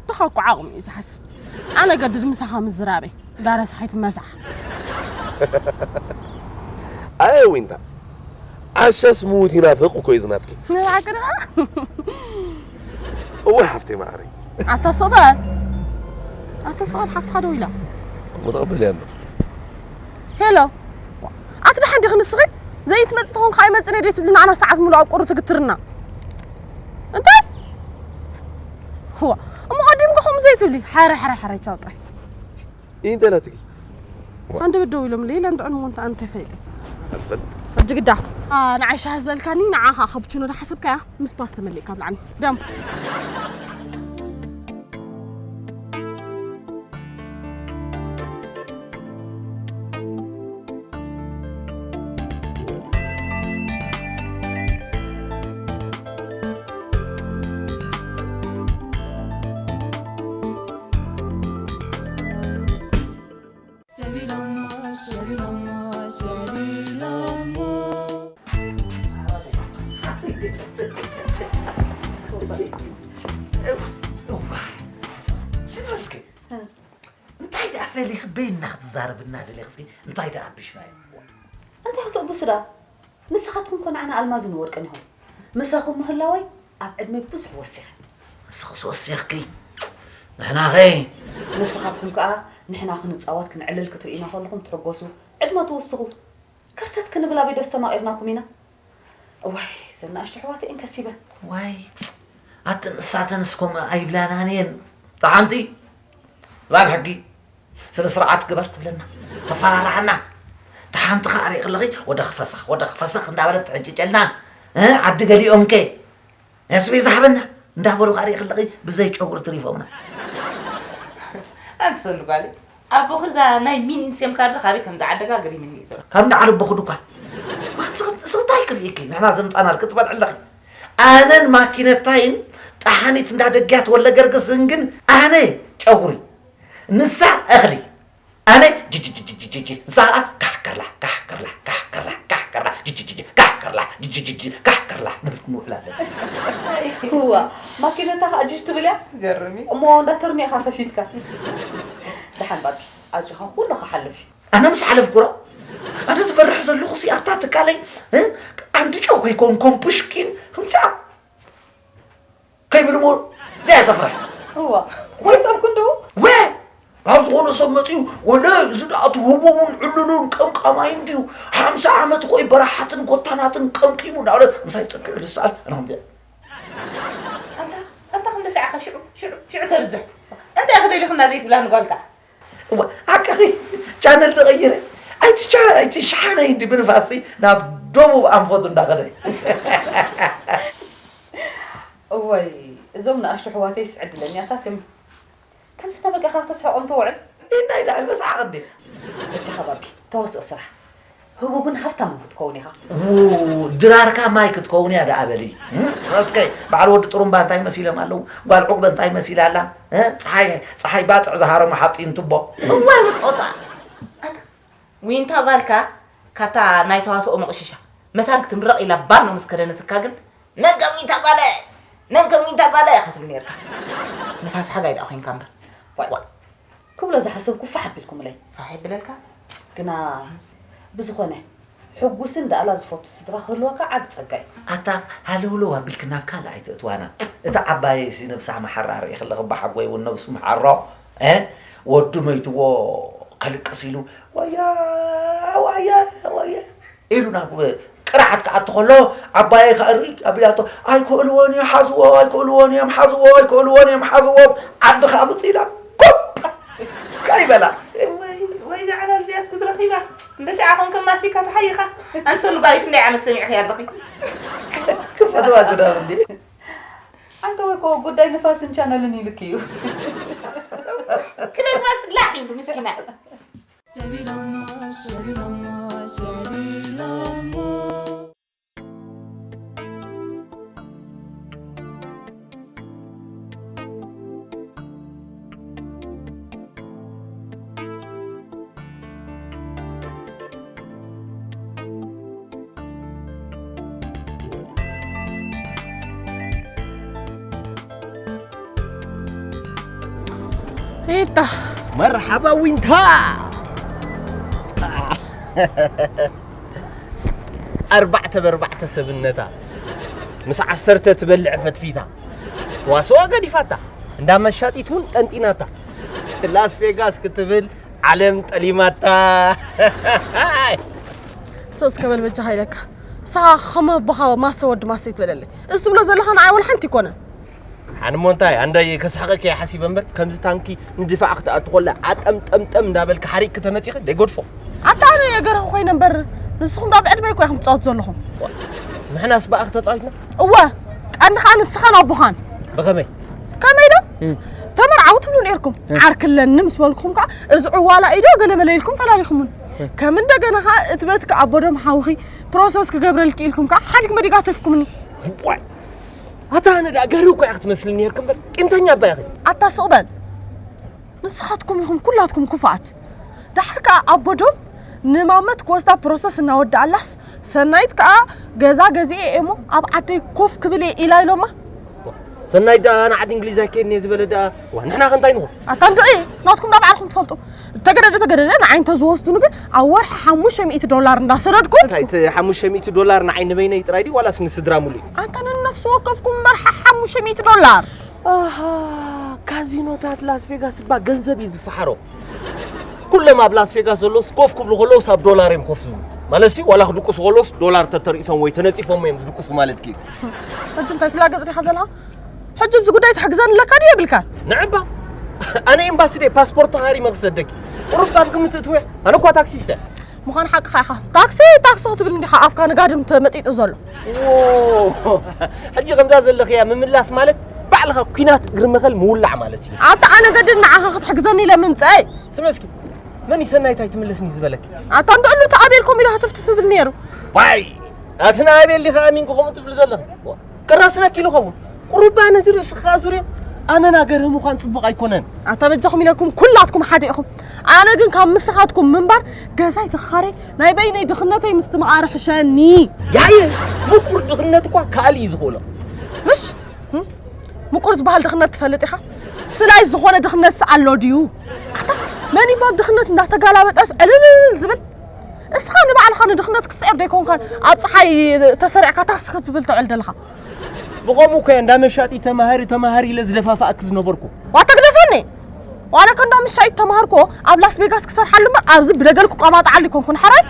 ድኻ እኮ ዓቕሚ እዩ ዝሓስብ። ኣነ ገድድ ምሳኻ ምዝራበይ። ዳረስ ሓይት መሳሕ። ኣየ ዊንታ፣ ዓሻስ ምዉት ይናፍቕ እኮ እዩ ዝናትኪ። ንባዕቂ ደኣ። እወ ሓፍተይ መዓረይ። ኣታ ስቕ በል። ኣታ ስቕ በል ሓፍትኻ ደው ኢላ። እሞ ተቐበልያ እምበር። ሄሎ። ኣቲ ደሓን ዲኺ ንስኺ? ዘይትመጽእ ትኾን ከኣ ኣይመጽእን እየ ደይ ትብሊ ንዓና ሰዓት ሙሉእ ኣብ ቁሪ ትግትርና። እንታይ? ህዋ። እሞ ቀዲምኪ ከምኡ ዘይትብሊ። ሓረ፣ ሓረ፣ ሓረ፣ ቻው ጥራይ። ይንተላትኪ። ሃንደበት ደው ኢሎም ሌላ እንድዕን ሞንታ ኣንተ ፈይጠ። ኣትፈልጥ። ሕጂ ግዳ። ኣ፣ ንዓይ ሻሂ ዝበልካኒ፣ ንዓኻ ከብቹኖ ዶ ሓሰብካያ? ምስ ፓስተ መሊእካ ብላዕኒ። ደም። ሰቢሎሞ፣ ሰቢሎሞ፣ ሰቢሎሞ። ስለ እስኪ፣ እንታይ ደኣ ፈሊኺ በይንና ክትዛረብና ደሊኽሲ? እንታይ ደኣ ኣቢሽናዮ? እንታይ ክትእብሱ ደኣ? ንስኻትኩም እኮ ንዓና ኣልማዝን ወርቅን ኢኹም። ምሳኹም ምህላወይ ኣብ ዕድመ ብዙሕ ወሲኸ። ንስኽስ ወሲኽኪ፣ ንሕናኸ? ንስኻትኩም ከኣ ንሕና ክንጻወት ክንዕልል ክትርእዩና ከለኹም ትሕጎሱ፣ ዕድመ ትውስኹ። ከርተት ክንብል ኣበይ ዶ ኣስተማቒርናኩም ኢና? እዋይ፣ እዘን ንኣሽቱ ኣሕዋተይ እንከሲበን። ዋይ፣ ኣተን እሳተንስ ከምኡ ኣይብላናን እየን። ደሓንቲ፣ ላን ሕጊ፣ ስነ ስርዓት ግበር ትብለና፣ ተፈራርሓና። ደሓንቲ ከኣ ሪእክለኺ፣ ወደ ክፈሰኽ፣ ወደ ክፈሰኽ እንዳበለት ትሕጭጨልና። እ፣ ዓዲ ገሊኦምከ፣ ነስቢ ዝሃበና እንዳበሉ ከኣ ሪእክለኺ፣ ብዘይ ጨጉሪ ትሪፎምና። ኣንቲ ሰሉ ጓለይ፣ ኣቦኺ እዛ ናይ ሚኒ ሴም ካርድ ካበይ ከም ዝዓደጋ ገሪምኒ እዩ ዘሎ። ካብ እንዳ ዓለቦኺ ድኳን። ስኽታይ ክርእኪ፣ ንሕና ዘምጻናልኪ ትበልዒ ኣለኺ። ኣነን ማኪነታይን ጠሓኒት እንዳ ደግያት ወለ ገርግስን ግን ኣነ ጨጉሪ፣ ንሳ እኽሊ፣ ኣነ ጅጅጅጅጅጅ፣ ንሳ ኸኣ ካሕ ከርላ፣ ካሕ ከርላ፣ ካሕ ከርላ፣ ካሕ ከርላ፣ ጅጅጅጅ፣ ካሕ ከርላ፣ ጅጅጅጅ፣ ካሕ ከርላ ንብል ክንውዕል ኣለና። እዋ፣ ማኪነታ ኸኣ ጅጅ ትብል እያ? ትገርም እዩ። እሞ እንዳ ተርኒ ኢኻ ከፊትካ። ደሓን ባቢ፣ ኣጆኻ፣ ኩሉ ክሓልፍ እዩ። ኣነ ምስ ሓለፍኩ ዶ? ኣነ ዝፈርሕ ዘለኹ ሲ ኣብታ ትካለይ፣ እ? ዓንዲ ጨው ከይኮንኮን ፑሽኪን፣ ከምዚኣ ከይብል እሞ እዚኣ ተፍርሕ። እዋ፣ ወይ ሰብኩ እንዶ? ወ-፣ ናብ ዝኾነ ሰብ መጺኡ፣ ወለ እዚ ደኣ እቲ ህቡብን ዕሉልን ቀምቃማይ እንድዩ፣ ሓምሳ ዓመት እኮ እዩ በረሓትን ጎታናትን ቀምቂሙ፣ እንዳበለ ምሳይ ጸግዒ ዝሰኣል፣ ኣነ ከምዚኣ። ኣንታ፣ ኣንታ ክንደይ ሰዓኻ ሽዑ፣ ሽዑ፣ ሽዑ ተብዝሕ። እንታይ ኢኺ ደሊኽና ዘይትብላኒ ጓልካ? እዋ፣ ሓቅኺ፣ ቻነል ተቐይረ። ኣይቲ ቻ-፣ ኣይቲ ሸሓነ እንዲ ብንፋስሲ ናብ ደቡብ ኣንፈቱ እንዳኸደ። እወይ፣ እዞም ንኣሽቱ ኣሕዋተይስ ዕድለኛታት እዮም። ከምዚ እናበልካ ኢኻ ክትስሕቖም ትውዕል? እንዴ ናይ ዳኣ መስሓቕ እንዴ? በጃኻ ባቢ፣ ተዋስኦ ስራሕ። ህቡብን ሃብታምን ክትከውን ኢኻ። ድራርካ ማይ ክትከውን እያ ደኣ በሊ። እስከ በዓል ወዲ ጥሩምባ እንታይ መሲሎም ኣለዉ? ጓል ዑቕበ እንታይ መሲላ ኣላ? እ? ፀሓይ ፀሓይ ባፅዕ ዝሃረሞ ሓፂን ትቦ። እዋይ ብፆታ። ዊንታ ጓልካ ካብታ ናይ ተዋስኦ መቕሽሻ መታን ክትምረቕ ኢላ ባኖ ምስ ከደነትካ ግን ነንከ ዊንታ ጓለ ነንከ ዊንታ ጓለ ኢኻ ትብል ነርካ። ንፋስ ሓጋይ ደኣ ኮይንካ እምበር። ዋይ፣ ዋይ። ክብሎ ዝሓሰብኩ ፋሕ ኣቢልኩምለይ። ፋሕ የብለልካ። ግና ብዝኾነ ሕጉስን ዳእላ ዝፈቱ ስድራ ክህልወካ ዓቢ ጸጋ እዩ። ኣታ ሃለውለው ኣቢልኪ ናብ ካልእ ኣይተእትዋና። እቲ ዓባየይሲ ነብሳ መሓራ ርኢ ከለኺ እባ ሓጎይ እውን ነብሱ መሓሮ እ ወዱ መይትዎ ከልቅስ ኢሉ ዋየ ዋየ ዋየ ኢሉ ናብ ቅርዓት ክኣቱ ከሎ ዓባየይ ከዓ ርኢ ኣቢላቶ ኣይክእልዎን እዮም ሓዝዎ ኣይክእልዎን እዮም ሓዝዎ ኣይክእልዎን እዮም ሓዝዎም ዓዲ ከዓ ምፅእ ኢላ ኮ ከይበላ ወይ ዛዕባ እዚኣስ ክትረኺባ እንደ ሻዓ ኾንከ ማሲካ ተሓይኻ ኣንሰሉ ጓል ክንደይ ዓመት ሰሚዕኺ ኣለኺ ክፈትዋ ጉዳም እንዴ ኣንተ ወይ ኮ ጉዳይ ንፋስን ቻነልን ይልክ እዩ ክለግባስ ላሕ ኢሉ ምስኪና ኢታ መርሓባ ዊንታ ኣርባዕተ በርባዕተ ሰብነታ ምስ ዓሰርተ ትበልዕ ፈትፊታ ተዋስኦ ገዲፋታ እንዳ መሻጢት እውን ጠንጢናታ ላስ ቬጋስ ክትብል ዓለም ጠሊማታ ሰስ ከበል በጃ ሃይለካ ንስኻ ከመ ኣቦኻ ማሰ ወዲ ማሰ ይትበለለይ እዚ ትብሎ ዘለኻ ንዓይ ወላ ሓንቲ ይኮነ ሓንሞ እንታይ ኣንዳይ ከስሕቐኪ እየ ሓሲበ እምበር ከምዚ ታንኪ ንድፋዕ ክትኣቱ ኮላ ዓጠምጠምጠም እንዳበልካ ሓሪቕ ክተመፂኺ ደይገድፎ ኣታ ኣነ የገረኹ ኮይነ እምበር ንስኹም ዳ ብዕድመይ እኮ ኢኹም ትፃወቱ ዘለኹም ንሕናስ ብኣኽ ተፃዊትና እወ ቀንዲ ከዓ ንስኻን ኣቦኻን ብኸመይ ከመይ ዶ ተመርዓው ትብሉ ነርኩም ዓርክለኒ ምስ በልኩም ከዓ እዚ ዕዋላ ኢዶ ገለመለ ኢልኩም ፈላሊኹምን ከም እንደገና ከዓ እቲ በትካ ኣቦዶም ሓውኺ ፕሮሰስ ክገብረልኪ ኢልኩም ከዓ ሓዲግ መዲጋ ተፍኩምኒ ዋይ ኣታ ኣነ ደኣ ገሪ እኮ እያ ክትመስል ነርክ እምበር ቂምተኛ ኣባ ኢኺ ኣታ ስቕ በል ንስኻትኩም ኢኹም ኩላትኩም ክፉኣት ዳሕር ከዓ ኣቦዶም ንማመት ክወስዳ ፕሮሰስ እናወድኣላስ ሰናይት ከዓ ገዛ ገዚኤ እየ እሞ ኣብ ዓደይ ኮፍ ክብል እየ ኢላ ኢሎማ ሰናይ ደኣ ንዓዲ እንግሊዝ ኣይከድን እየ ዝበለ ደኣ ዋ ንሕና ከ እንታይ ንኹን ኣታ እንድዒ ናትኩም ዳ ባዕልኹም ትፈልጡ ተገደደ ተገደደ ንዓይ እንተዝወስዱኒ ግን ኣብ ወርሒ ሓሙሽተ ሚእቲ ዶላር እንዳሰደድኩ እንታይ እቲ ሓሙሽተ ሚእቲ ዶላር ንዓይ ንበይነይ ጥራይ ድዩ ዋላስ ንስድራ ሙሉ እዩ ኣንታ ነንነፍሲ ወከፍኩም እምበር ሓሙሽተ ሚእቲ ዶላር ኣሃ ካዚኖታት ላስ ቬጋስ እባ ገንዘብ እዩ ዝፈሓሮ ኩሎም ኣብ ላስ ቬጋስ ዘለውስ ኮፍ ክብሉ ከለውስ ኣብ ዶላር እዮም ኮፍ ዝብሉ ማለት ሲ ዋላ ክድቅሱ ከለውስ ዶላር ተተሪእሶም ወይ ተነፂፎም እዮም ዝድቅሱ ማለት ኪ ሕጂ እንታይ ትላገፅ ዲኻ ዘለኻ ሕጂ ብዚ ጉዳይ ትሕግዘኒ ኣለካ ድዩ የብልካን ንዕባ ኣነ ኤምባሲ ደ ፓስፖርት ተሃሪመ ክሰደኪ ቁሩብ ኣብ ግምት እትወ ኣነ እኳ ታክሲ ይሰ ምዃን ሓቅኻ ኢኻ። ታክሲ ታክሲ ክትብል እንዲኻ ኣፍካ ንጋድም ተመጢጡ ዘሎ። ሕጂ ከምዛ ዘለኽያ ምምላስ ማለት ባዕልኻ ኲናት እግሪ መኸል ምውላዕ ማለት እዩ። ኣታ ኣነ ገድል ንዓኻ ክትሕግዘኒ ኢለ ምምፀአይ። ስምዒ እስኪ መን እዩ ሰናይት ኣይትምለስን እዩ ዝበለኪ? ኣታ እንዶ እሉ ተኣቤልኩም ኢሉ ህትፍትፍ ይብል ነይሩ። ዋይ ኣቲ ንኣቤል ዲኻ ኣሚንኪ ከምኡ ትብል ዘለኺ? ቅራስነኪ ኢሉ ኸውን ቁሩብ ኣነ እዚ ርእስኻ ዙርዮ ኣመና ገርህ ምዃን ጽቡቕ ኣይኮነን ኣታ በጃኹም ኢለኩም ኩላትኩም ሓደ ኢኹም ኣነ ግን ካብ ምስኻትኩም ምንባር ገዛይ ትኻረይ ናይ በይነይ ድኽነተይ ምስትምቓር ሕሸኒ ያየ ምቁር ድኽነት እኳ ከኣል እዩ ዝኾኖ ምሽ ምቁር ዝበሃል ድኽነት ትፈልጥ ኢኻ ስላይ ዝኾነ ድኽነት ስኣሎ ድዩ ኣታ መን ይባብ ድኽነት እንዳተጋላበጠስ ዕልልል ዝብል እስኻ ንባዕልኻ ንድኽነት ክስዕር ደይኮንካን ኣብ ፀሓይ ተሰሪዕካ ታክሲ ክትብል ትዕል ደለኻ ብኸምኡ እኮ እየ እንዳ መሻጢ ተማሃሪ ተማሃሪ ኢለ ዝደፋፍኣኪ ዝነበርኩ። ዋታ ግደፈኒ! ዋላ ከ እንዳ መሻጢ ተማሃርኩ ኣብ ላስ ቬጋስ ክሰርሓሉ እምበር ኣብዚ ብደገል ክቋማጥዓሉ ኣይኮንኩን ሓራይ።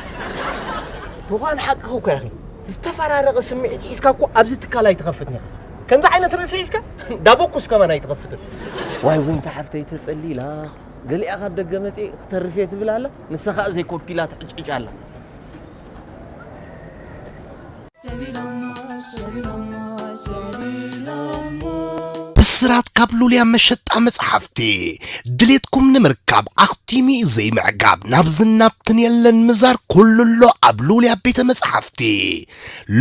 ምዃን ሓቅኺ እኮ ኢኺ። ዝተፈራረቐ ስምዒት ሒዝካ እኮ ኣብዚ ትካል ኣይትኸፍትን ኢኻ። ከምዚ ዓይነት ርእሲ ሒዝካ ዳቦ ኩስ ከማን ኣይትኸፍትን። ዋይ ዊንታ ሓፍተይ ተጸሊላ ገሊኣ ካብ ደገ መጺኤ ክተርፍ እየ ትብል ኣላ። ንሳ ኸኣ ዘይኮፒላ ትዕጭጭ ኣላ። ብስራትካ ኣብ ሉልያ መሸጣ መጽሓፍቲ ድሌትኩም ንምርካብ ኣኽቲሙ እዩ ዘይምዕጋብ፣ ናብ ዝናብትን የለን ምዛር ኩሉ ኣሎ ኣብ ሉልያ ቤተ መጽሓፍቲ።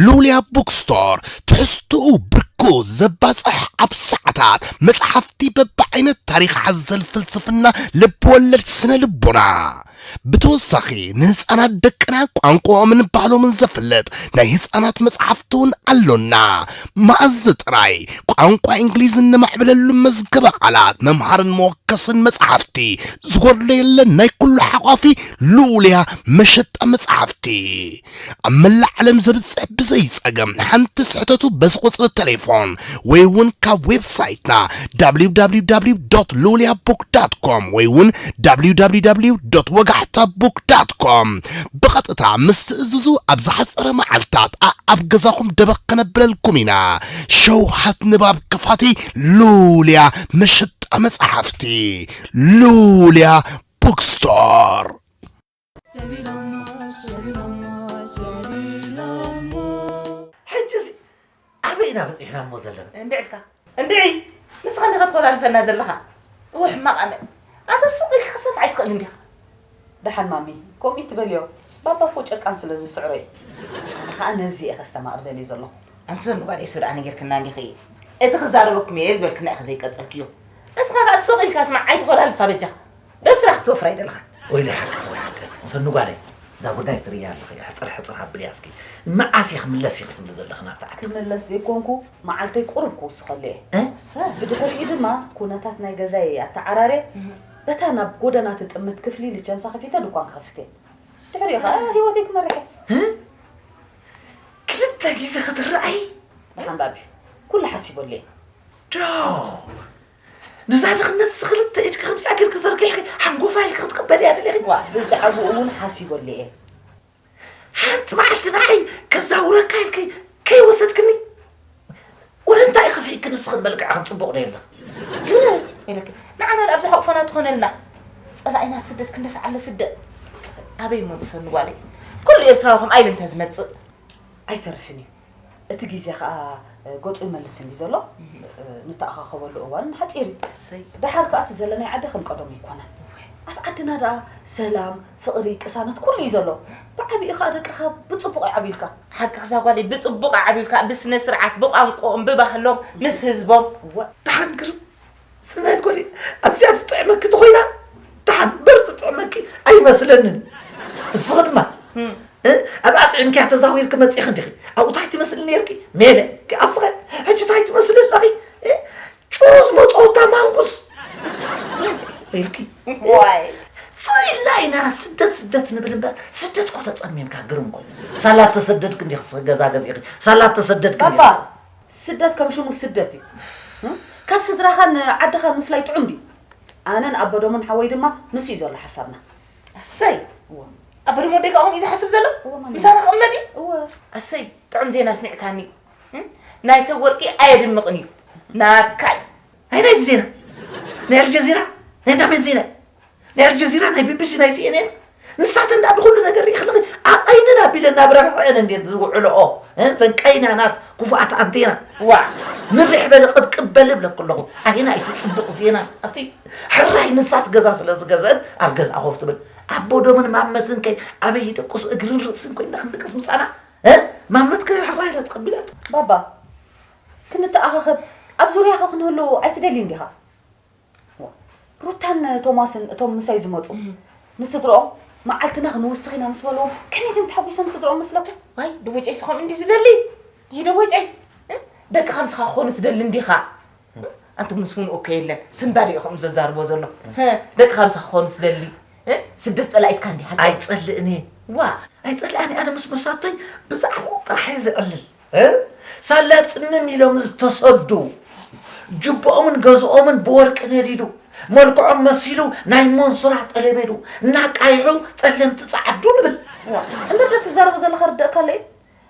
ሉልያ ቡክስቶር፣ ትሕዝትኡ ብርኩ ዘባጽሕ፣ ኣብ ሰዓታት መጽሓፍቲ በብዓይነት፣ ታሪኽ ሓዘል፣ ፍልስፍና፣ ልብ ወለድ፣ ስነ ልቦና። ብተወሳኺ ንህፃናት ደቅና ቋንቋኦምን ባህሎምን ዘፍልጥ ናይ ህፃናት መፅሓፍቲ እውን ኣሎና። መኣዝ ጥራይ ቋንቋ እንግሊዝ እነማዕብለሉ መዝገበ ቃላት መምሃርን መወከስን መፅሓፍቲ ዝጎድሎ የለን። ናይ ኩሉ ሓቋፊ ልኡልያ መሸጣ መፅሓፍቲ ኣብ መላእ ዓለም ዘብፅሕ ብዘይ ፀገም ሓንቲ ስሕተቱ በዚ ቁፅሪ ቴሌፎን ወይ እውን ካብ ዌብሳይትና www ሉልያ ቡክ ዳት ኮም ወይ እውን www ወጋሕታ ቡክ ዳት ኮም ብቐጥታ ምስ ትእዝዙ ኣብ ዝሓፀረ መዓልታት ኣኣብ ገዛኹም ደበኽ ከነብለልኩም ኢና። ሸውሃት ንባብ ክፋቲ ሉልያ መሸጣ መፅሓፍቲ ሉልያ ቡክስቶር። ሕጂ እዚ ኣበይ ኢና በፂሕና እሞ ዘለና? እንድዒ ኢልካ እንድዒ፣ ንስኻ እንዲኻ ትኾላልፈና ዘለኻ። እወ ሕማቕ ኣመል። ኣታ ስቕ ኢልካ ክሰምዕ ኣይትኽእልን ዲኻ? ደሓን ማሚ፣ ከምኡ ይትበልዮ። ባባ እኮ ጨቃን ስለ ዝስዕሮ እዩ። ኣነ ኸኣ ነዚ እየ ከስተማቕር ደልየ ዘለኹ። ኣንቲ ሰኑ ጓል ኤሱ ደኣ ነጊርክና እንዲኺ። እቲ ክዛረበኩም እየ ዝበልክና ኢኺ ዘይቀጸልክዮ። እስኻ ኸኣ ስቕ ኢልካ ስማዕ ኣይትኾላልፋ በጃኻ። በስራሕ ክትወፍራ ይደለኻ። ወይለይ ሓቅኺ፣ ወይ ሓቅኺ። ሰኑ ጓለይ፣ እዛ ጉዳይ ትርእያ ኣለኺ፣ ሕጽር ሕጽር ኣብልያ እስኪ። መዓስ እየ ክምለስ እየ ክትብሊ ዘለኺ ናብቲ ዓዲ? ክምለስ ዘይኮንኩ፣ መዓልተይ ቁሩብ ክውስኸሉ እየ። እ? ሰብ ብድሕሪኡ ድማ ኩነታት ናይ ገዛይ ኣተዓራርየ፣ እህ። በታ ናብ ጎደና ትጥምት ክፍሊ ልቸንሳ ከፊተ ድኳን ክኸፍት እየ። ድሕሪኡ ኸኣ ህይወተይ ክመርሕ እየ። እ? ክልተ ግዜ ክትረኣይ? ደሓን ባቢ፣ ኩሉ ሓሲበሉ እየ። ዶ፣ ነዛ ድኽነት እዚ ክልተ ኢድኪ ከምዚኣ ጌርኪ ዘርጊሕኪ ሓንጎፋ ኢልኪ ክትቅበልያ ደሊኺ? ዋ፣ ብዛዕባኡ እውን ሓሲበሉ እየ። ሓንቲ መዓልቲ ንዓይ ከዛውረካ ኢልኪ ከይወሰድክኒ? ወረ እንታይ እዩ ከፊእኪ ንስኽን መልክዕኽን ጽቡቕ ዶ የለን? ግብረ ኢለኪ። ንዓና ደኣ ኣብዚ ሕቑፎና ትኾነልና። ጸላኢና ስደት ክንደስ ዓሎ ስደት። ኣበይ እሞ ትሰኑ ጓለይ? ኩሉ ኤርትራዊ ከምኣ ኢሉ እንተዝመጽእ። ኣይተርፍን እዩ። እቲ ግዜ ኸኣ፣ እ፣ ገጹ ይመልስ እንድዩ ዘሎ። እህ። እ፣ ንተኣኻኸበሉ እዋን ሓጺር እዩ። እሰይ። ደሓር ከኣ እቲ ዘለናዮ ዓዲ ከም ቀደሙ ኣይኮነን። እወ። ኣብ ዓድና ደኣ ሰላም፣ ፍቕሪ፣ ቅሳነት ኩሉ እዩ ዘሎ። ብዓቢኡ ኸኣ ደቅኻ ብጽቡቕ ኣዕቢልካ። ሓቅኺ እዛ ጓለይ ብጽቡቕ ኣዕቢልካ፣ ብስነ ስርዓት፣ ብቋንቋኦም፣ ብባህሎም፣ ምስ ህዝቦም። እወ። ደሓን ግርም። ሰናይት ጓለይ፣ ኣብዚኣ ትጥዕመኪ ተኾይና፣ ደሓን እምበር ትጥዕመኪ ኣይመስለንን። ንስኺ ድማ፣ እም። እ፣ ኣብኣ ጥዒምክያ ተዛዊርኪ መጺእኺ እንዲኺ። ኣብኡ ታይ ትመስሊ ነይርኪ? ሜለ፣ ኣብዚ ኸ፣ ሕጂ ታይ ትመስሊ ኣለኺ? እ፣ ጭሩስ መጻወታ ማንጉስ ኢልኪ። ዋይ። ፍይላ ኢና ስደት ስደት ንብል እምበር፣ ስደት እኮ ተጸሚምካ ግርም እኮ። ሳላ ተሰደድኪ እንዲኺ፣ ገዛ ገዚእኺ። ሳላ ተሰደድኪ ባባ፣ እንዲኺ። ስደት ከም ሽሙ ስደት እዩ። እም? ካብ ስድራኻን ዓድኻን ምፍላይ ጥዑም ድዩ? ኣነን ኣቦዶምን ሓወይ ድማ ንሱ እዩ ዘሎ ሓሳብና። ኣሰይ! እወ። ኣቦዶም ወደይ ከኣ ከምኡ እዩ ዝሓስብ ዘሎ? እወ፣ ማሚ። ምሳና ክቕመጥ እዩ? እወ። ኣሰይ! ጥዑም ዜና ኣስሚዕካኒ። እም? ናይ ሰብ ወርቂ ኣየድምቕን እዩ። ናትካ እዩ። ናይ ናይቲ ዜና? ናይ ኣልጀዚራ? ናይ እንዳ መን ዜና? ናይ ኣልጀዚራ፣ ናይ ቢቢሲ፣ ናይ ሲኤንኤን፣ ንሳተን ደኣ ብኹሉ ነገር ርኢኽለኺ፣ ኣቐይንን ኣቢለን ናብ ረብሐአን እንድየን ዝውዕልኦ። እ፣ እዘን ቀይናናት ክፉኣት ኣንቴና። ዋእ። ንፍሕ በሊ፣ ቅብቅብ በሊ እብለኪ ኣለኹ። ኣየናይ እቲ ጽቡቕ ዜና? ኣቲ ሕራይ ንሳስ ገዛ ስለ ዝገዝአት ኣብ ገዝኣ ኮፍ ትብል። ኣቦዶምን ማመትን ከ ኣበይ ይደቅሱ? እግርን ርእስን ኮይና ክንድቅስ ምሳና? እ? ማመት ከ ሕራይ ኢላ ተቐቢላቶ። ባባ፣ ክንተኣኻኸብ ኣብ ዙርያኻ ክንህሉ ኣይትደልይን ዲኻ? ሩታን ቶማስን እቶም ምሳይ ዝመጹ እህ። ንስድርኦም መዓልትና ክንውስኽ ኢና ምስ በልዎም ከመይ ድዮም ተሓጒሶም ስድርኦም መስለኩም? ዋይ፣ ደቦጨይ ስኾም እንዲ ዝደሊ። ይህ ደቦጨይ፣ እ? ደቅኻ ምሳኻ ክኾኑ ትደሊ እንዲኻ? ኣንቱም ምስ ምንኡ እኮ የለን። ስንባደ እዩ ከምኡ ዘዛርቦ ዘሎ። እ? ደቅኻ ምሳኻ ክኾኑ ትደሊ? እ? ስደት ጸላኢትካ እንዲኻ? ኣይጸልእን እየ። ዋ። ኣይጸልኣን እየ። ኣነ ምስ መሳቶይ ብዛዕባኡ ጥራሕ እየ ዝዕልል። እ? ሳላ ጽምም ኢሎም ዝተሰዱ፣ ጅብኦምን ገዝኦምን ብወርቂ ነዲዱ፣ መልክዖም መሲሉ ናይ መንሱራ ጠለቤዱ፣ እናቃይሑ ጸለምቲ ጸዓዱ ንብል። ዋ፣ እምበር ዶ ትዛረቦ ዘለኻ ርደእካ ኣሎ እዩ?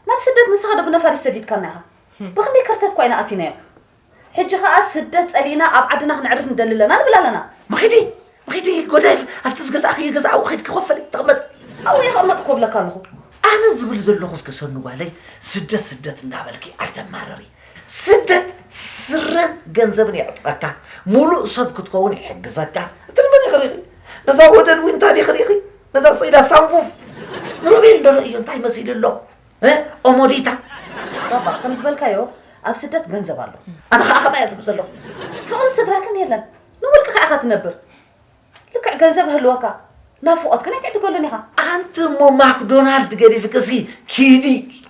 ናብ ስደት ንስኻ ዶ ብነፋሪት ሰዲድካና ኢኻ? ብኽንደይ ከርተት እኳ ኢና ኣቲናዮም። ሕጂ ኸኣ ስደት ጸሊእና ኣብ ዓድና ክነዕርፍ ንደሊ ኣለና ንብል ኣለና። መኺዲ፣ መኺዲ፣ ጎዳይፍ፣ ኣብቲ ዝገዛእኽዮ ገዛ ኣብኡ ኸይድኪ ኮፈሊ፣ ተቐመጢ። ኣብኡ ይቐመጥ እኮ እብለካ ኣለኹ። ኣነ ዝብል ዘለኹ እስከ ሰኑ ጓለይ፣ ስደት፣ ስደት እንዳበልኪ ኣይተማርሪ። ስደት፣ ስረን ገንዘብን የዕጥቐካ፣ ሙሉእ ሰብ ክትከውን ይሕግዘካ። እቲ ንመን ኢኺ ርኢኺ? ነዛ ወደድ ዊንታ ዲኺ ርኢኺ? ነዛ ሰይዳ ሳንፉፍ ንሮቤል እንዶ ረእዮ እንታይ መሲሉ ኣሎ? እ? ኦሞዲታ። ባባ፣ ከም ዝበልካዮ ኣብ ስደት ገንዘብ ኣሎ። ኣነ ኸዓ ከማይ እየ ዝብል ዘለኹ። ፍቕሪ ስድራክን የለን። ንውልቅኻ ኢኻ ትነብር። ልክዕ ገንዘብ ህልወካ፣ ናፍቖት ግን ኣይትዕድገሉን ኢኻ። ኣንቲ እሞ ማክዶናልድ ገዲፍክሲ ኪዲ፣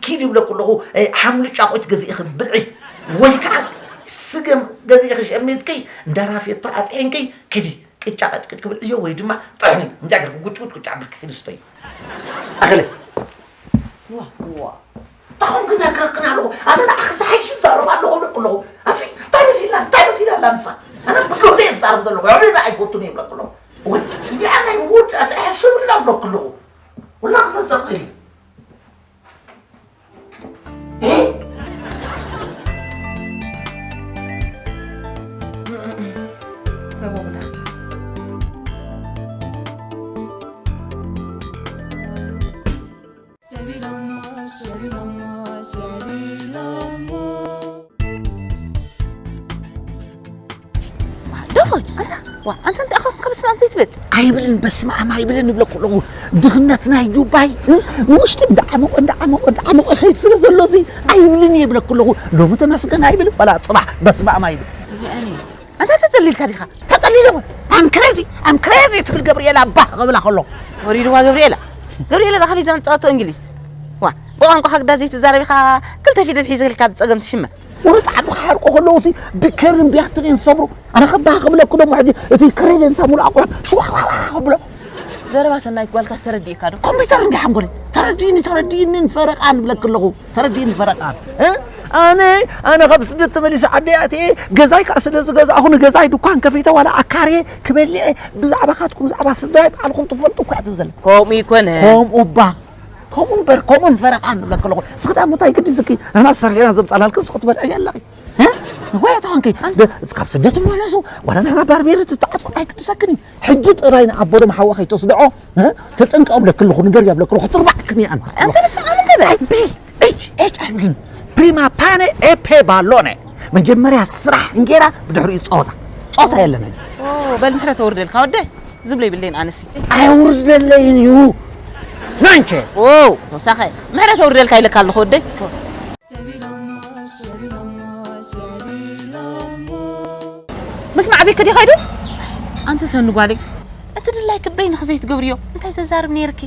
ኪዲ ይብለኩ ኣለኹ፣ እ፣ ሓምሊ ጫቑት ገዚእኺ ብልዒ። ወይ ከዓ ስገም ገዚእኺ ሸሚትኪ፣ እንዳ ራፌቶ ኣጥሒንኪ ኪዲ። ቅጫ ቀጭቅጭ ክብል ዕዮ ወይ ድማ ጥዕኒ። እንታይ ገርኩ ጉጭ ጉጭ ቅጫ ብልክ ክድስተዩ። ኣኸለ። ዋ፣ ዋ። ታኹም ክነግረክን ኣለኹ። ኣነ ንዓኺ ዝሓይሽ ይዛረብ ኣለኹ እብለኩ ኣለኹ። ኣብዚ እንታይ መሲላ፣ እንታይ መሲላ ኣላ ንሳ? ኣነ ብግህዶ እየ ዝዛረብ ዘለኹ። ዕብልዳ ኣይፈቱን እየ እብለኩ ኣለኹ። ወይ እዚኣ ናይ ምውዳእታ እየ ሕስብላ እብለኩ ኣለኹ። ወላ ክፈዘ ክእል እዩ። ዶሮች ኣንታ ዋ ኣንታ እንታይ ኣኻ ከም ስማም ዘይትብል። ኣይብልን፣ በስመ ኣብ ኣይብልን ይብለኩ ኣለኹ። ድኽነት ናይ ጁባይ ንውሽጢ እንዳዓመቑ እንዳዓመቑ እንዳዓመቑ ይኸይድ ስለ ዘሎ እዚ ኣይብልን እየ ይብለኩ ኣለኹ። ሎሚ ተመስገን ኣይብል፣ ዋላ ፅባሕ በስመ ኣብ ኣይብል። ኣንታ ተጸሊልካ ዲኻ? ተጸሊለ እወ። ኣም ክሬዚ ኣም ክሬዚ ትብል ገብርኤላ ባህ ክብላ ከሎ። ወሪድዋ ገብርኤላ። ገብርኤላ ዳኻ ቢዛ መጻወቶ እንግሊዝ። ዋ ብቋንቋኻ ግዳ ዘይትዛረብ ኢኻ። ክልተ ፊደል ሒዘልካ ብጸገም ትሽመ። ወረ ጻዕዱ ክሓርቆ ከለዉ ሲ ብከርን ቢያትሪን ሰብሩ ኣነ ከባህ ክብለኩ ደሞ ሕጂ እቲ ክሬደንሳ ሙሉ ኣቑሑ ሽዋዋዋ ክብሎ። ዘረባ ሰናይት ጓልካስ ተረዲእካ ዶ? ኮምፒተር እንዲ ሓንጎለይ ተረዲእኒ ተረዲእኒ ንፈረቃ ንብለክ ኣለኹ። ተረዲእኒ ፈረቃ። እ? ኣነ ኣነ ካብ ስደት ተመሊሰ ዓደይ ኣትየ ገዛይ ከዓ ስለ ዝገዛእኹ ንገዛይ ድኳን ከፊተ ዋላ ኣካርየ ክበልዕ ብዛዕባኻትኩም ብዛዕባ ስድራይ ባዕልኹም ትፈልጡ እኳ ትብል ዘለ። ከምኡ ይኮነ። ከምኡ እባ ከምኡ እምበር ከምኡ ንፈረቃ ንብለክ ኣለኹ። እስኺ ዳሞ እንታይ ግዲ ዝኪ ንሕና ሰሪሕና ዘምፃላልክ እስኺ ትበልዐ ኣለኺ። እ? ወይ ተኾንኪ ካብ ስደት መለሱ ዋላ ንሕና ባርቤር ትተዓፅቁ ኣይግድሰክን እዩ። ሕጂ ጥራይ ንኣቦ ደም ሓዋ ከይተስድዖ ተጠንቀቕ ብለክልኹ ንገር ያብለክልኹ ትርባዕክን እያ ኣንተ ንስኻ ምን ትብል? ኣይቢ ኤች ኣይብልን ፕሪማ ፓነ ኤፔ ባሎነ መጀመርያ ስራሕ እንጌራ ብድሕሪኡ ፀወታ ፀወታ የለን ሕጂ በል ምሕረት ኣውርደልካ ወደ ዝብሎ ይብለይን ኣነሲ ኣየውርደለይን እዩ ናንቸ ተወሳኸ ምሕረት ኣውርደልካ ኢለካ ኣለኹ ወደይ ምስ ማዕቢክ ድዩ ኸይዱ ኣንቲ ሰኒ ጓለይ እቲ ድላይ ክበይ ንኽዘይትገብርዮ እንታይ ዘዛርብ ነይርኪ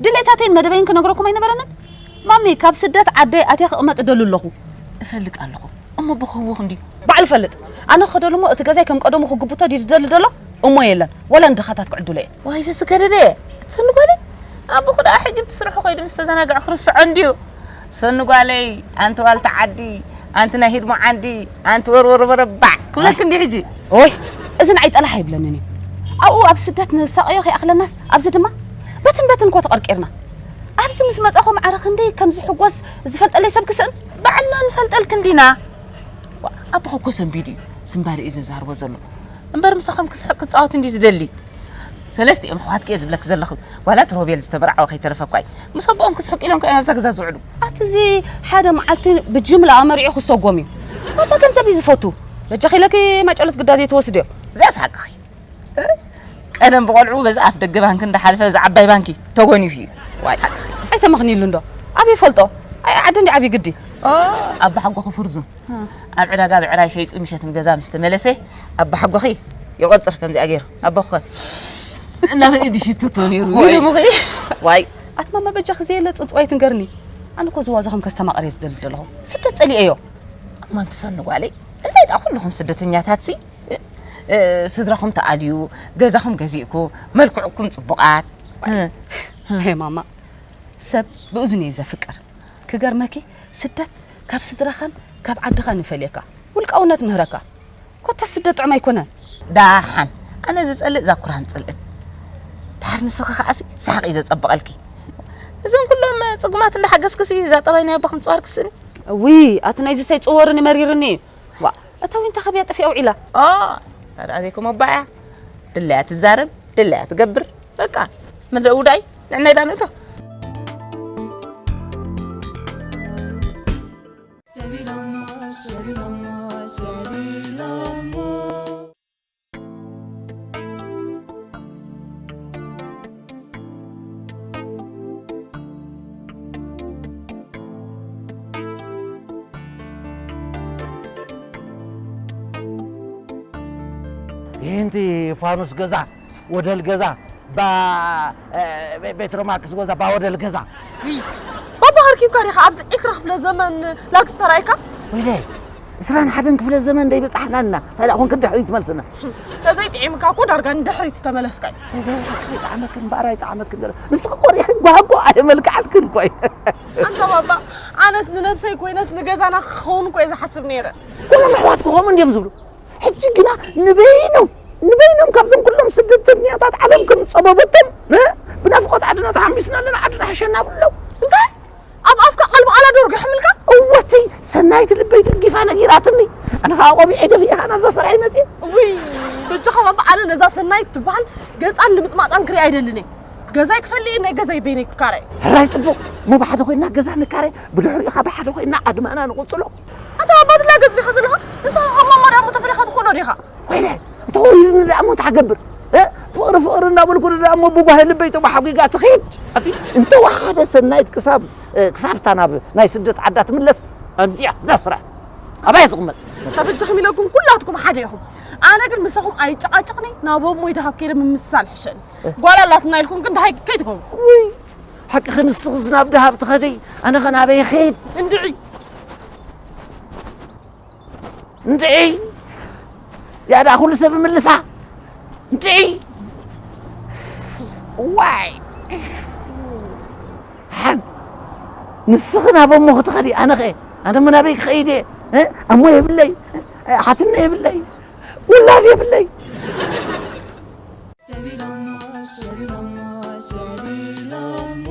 ድሌታተይን መደበይን ክነግረኩም ኣይነበረንን ማሚ ካብ ስደት ዓደይ ኣትየ ክቕመጥ እደሉ ኣለኹ እፈልጥ ኣለኹ እሞ ብኽህወኽ እንድዩ ባዕሉ ፈልጥ ኣነ ክኸደሉ እሞ እቲ ገዛይ ከም ቀደሙ ክግብቶ ድዩ ዝደሊ ደሎ እሞ የለን ወላ ንድኻታት ክዕድሎ እየ ዋይ ዘስገደደ ሰኒ ጓለይ ኣቦኹ ደኣ ሕጂ ብቲ ስርሑ ከይዱ ምስ ተዘናግዐ ክርስዖ እንድዩ ሰኒ ጓለይ ኣንቲ ዋልታ ዓዲ ኣንቲ ናይ ህድሞ ዓንዲ ኣንቲ ወርወር በረባዕ ክብለክ እንዲ ሕጂ ኦይ እዚ ንዓይ ጠላሕ ኣይብለንን እዩ ኣብኡ ኣብ ስደት ንሳቐዮ ከይኣኽለናስ ኣብዚ ድማ በትን በትን እኮ ተቐርቂርና ኣብዚ ምስ መጻኹ ማዕረ ክንደይ ከም ዝሕጎስ ዝፈልጠለይ ሰብ ክስእን ባዕልና ንፈልጠልክ እንዲና ኣቦኹ እኮ ሰንቢዱ እዩ ስምባደ እዩ ዘዛርቦ ዘሎ እምበር ምሳኹም ክስሕቅ ክጻወት እንዲ ዝደሊ ሰለስቲኦም ኣሕዋትኪ እየ ዝብለኪ ዘለኹ ዋላ እቲ ሮቤል ዝተበርዓወ ከይተረፈ እኳ እዩ ምስ ኣቦኦም ክስሕቁ ኢሎም ከ ኣብዛ ገዛ ዝውዕሉ ኣቲ እዚ ሓደ መዓልቲ ብጅምላ ኣመሪዑ ክሰጎም እዩ ኣባ ገንዘብ እዩ ዝፈቱ በጃኺ ኢለኪ ማጨሎት ግዳ ዘይትወስድዮ እዚኣ ስሓቅኺ ቀደም ብቆልዑ በዚ ኣፍ ደገ ባንኪ እንዳሓለፈ በዚ ዓባይ ባንኪ ተጎኒፉ እዩ ዋይ ሓቅኺ ኣይተመኽንይሉ እንዶ ኣበይ ይፈልጦ ኣይ ዓዲ እንዲ ዓብዪ ግዲ ኣባ ሓጎኺ ፍርዙን ኣብ ዕዳጋ ብዕራይ ሸይጡ ምሸት ንገዛ ምስ ተመለሰ ኣባ ሓጎኺ ይቆፅር ከምዚኣ ገይሩ ኣቦኺ ከ እናኸ ኢዱ ሽትቶ ነይሩ ወይ ኢሉ ሙኺ ዋይ ኣቲ ማማ በጃኺ ዘየለ ፅፅዋይ ትንገርኒ ኣነ እኮ ዝዋዛኹም ከስተማቕር እየ ዝደሊ ዘለኹ ስደት ፀሊኤዮ እማ እንትሰኒ ጓለይ እንታይ ደኣ ኩልኹም ስደተኛታት ሲ ስድራኹም ተኣልዩ ገዛኹም ገዚእኩም መልክዕኩም ፅቡቓት ሄ ማማ ሰብ ብእዝኑ እየ ዘፍቅር ክገርመኪ ስደት ካብ ስድራኻን ካብ ዓድኻን ይፈልየካ ውልቃውነት ምህረካ ኮታ ስደት ጥዑም ኣይኮነን ዳሓን ኣነ ዝፀልእ ዛኩራን ፅልእን ድሓር ንስኺ ከዓሲ ሰሓቕ እዩ ዘፀብቐልኪ እዞም ኩሎም ፅጉማት እንዳሓገዝክሲ እዛ ጠባይ ናይ ኣቦኹም ፅዋር ክስእኒ እውይ ኣቲ ናይዚ ሳይ ፅወርኒ መሪርኒ እዩ ዋ እታ ዊንታ ከብያ ጠፊኣ ውዒላ ኦ ሳዳ ዘይኮም ኣባ እያ ድለያ ትዛረብ ድለያ ትገብር በቃ ምድረ ውዳይ ንዕና ኢላ ንእቶ ሰሊሎሞ። ይህንቲ ፋኑስ ገዛ ወደል ገዛ ባ ቤትሮማክስ ገዛ ባ ወደል ገዛ። ባባ ኣርኪብካ ዲኻ ኣብዚ ዕስራ ክፍለ ዘመን ላግስ ተራእይካ? ወይለ እስራን ሓደን ክፍለ ዘመን ደይ በጻሕናና ታዲያ ኮንክ ድሕሪት መልስና። ተዘይጥዒምካ እኮ ዳርጋ ንድሕሪት ዝተመለስካ እዩ። ይጠዓመክን በኣር ኣይጠዓመክን ገለ ንስኺ ቆሪኺ ጓጓ ኣይመልክዓልክን እኮ እዩ። ኣንታ ባባ ኣነስ ንነብሰይ ኮይነስ ንገዛና ክኸውን እኮ እየ ዝሓስብ ነይረ። ኩሎም ኣሕዋትኪ ከምኡ እንድዮም ዝብሉ። ሕጂ ግና ንበይኖም ንበይኖም ካብዞም ኩሎም ስደተኛታት ዓለም ከም ዝጸበበቶም እ? ብናፍቆት ዓድና ተሓሚስና ኣለና ዓድና ሕሸና ብለው። እንታይ ኣብ ኣፍካ ቀልቢ ኣላ ዶ ርጊሖምልካ? እወቲ ሰናይት ልበይ ደጊፋ ነጊራትኒ። ኣነ ከዓ ቆቢዐ ደፊእኻ ናብዛ ስራሕ ይመፅእ። ውይ በጃኻ ባባ ኣነ ነዛ ሰናይት ትበሃል ገፃን ልምፅማፃን ክርኢ ኣይደልን እየ። ገዛይ ክፈልእ ናይ ገዛይ በይነይ ክካረ። ሕራይ ፅቡቅ እሞ ብሓደ ኮይና ገዛ ንካረ ብድሕሪኡ ከዓ ብሓደ ኮይና ኣድማና ንቁፅሎ። ኣታ ኣባትላ ገፅ ዲኻ ዘለኻ ንስኻ ካብ ማማ ዳሞ ተፈሊኻ ትኽእሎ ዲኻ? ወይለ እንተወሪድኒ ደኣ እሞ እንታይ ክገብር እ? ፍቕሪ ፍቕሪ እናበልኩ ደኣ እሞ ብጓሂ ልበይ ተባሓጒጋ ትኸይድ። ኣቲ እንተወሓደ ሰናይት ክሳብ እ፣ ክሳብታ ናብ ናይ ስደት ዓዳ ትምለስ። ኣብዚኣ እዛ ስራሕ ኣባይ ዝቕመጥ። ተበጃኹም ኢለኩም ኩላትኩም ሓደ ኢኹም። ኣነ ግን ምሳኹም ኣይጨቃጨቅኒ ናብ ኣሞይ ደሃብ ከይደ ምምስሳል ሕሸኒ። ጓል ኣላትና ኢልኩም ግን ደሃይ ከይትገብሩ። ውይ ሓቂ ክንስኽስ ናብ ደሃብ ትኸደይ ኣነ ኸናበይ ኸይድ። እንድዒ እንድዒ ያዳ ኩሉ ሰብ ምልሳ እንድዒ ዋይ ሓን ንስኺ ናብ ኣሞ ክትኸዲ ኣነ ኸ ኣነ ሞ ናበይ ክኸይድ እየ እ? ኣሞ የብለይ ሓትነ የብለይ ውላድ የብለይ ሰቢሎሞ ሰቢሎሞ ሰቢሎሞ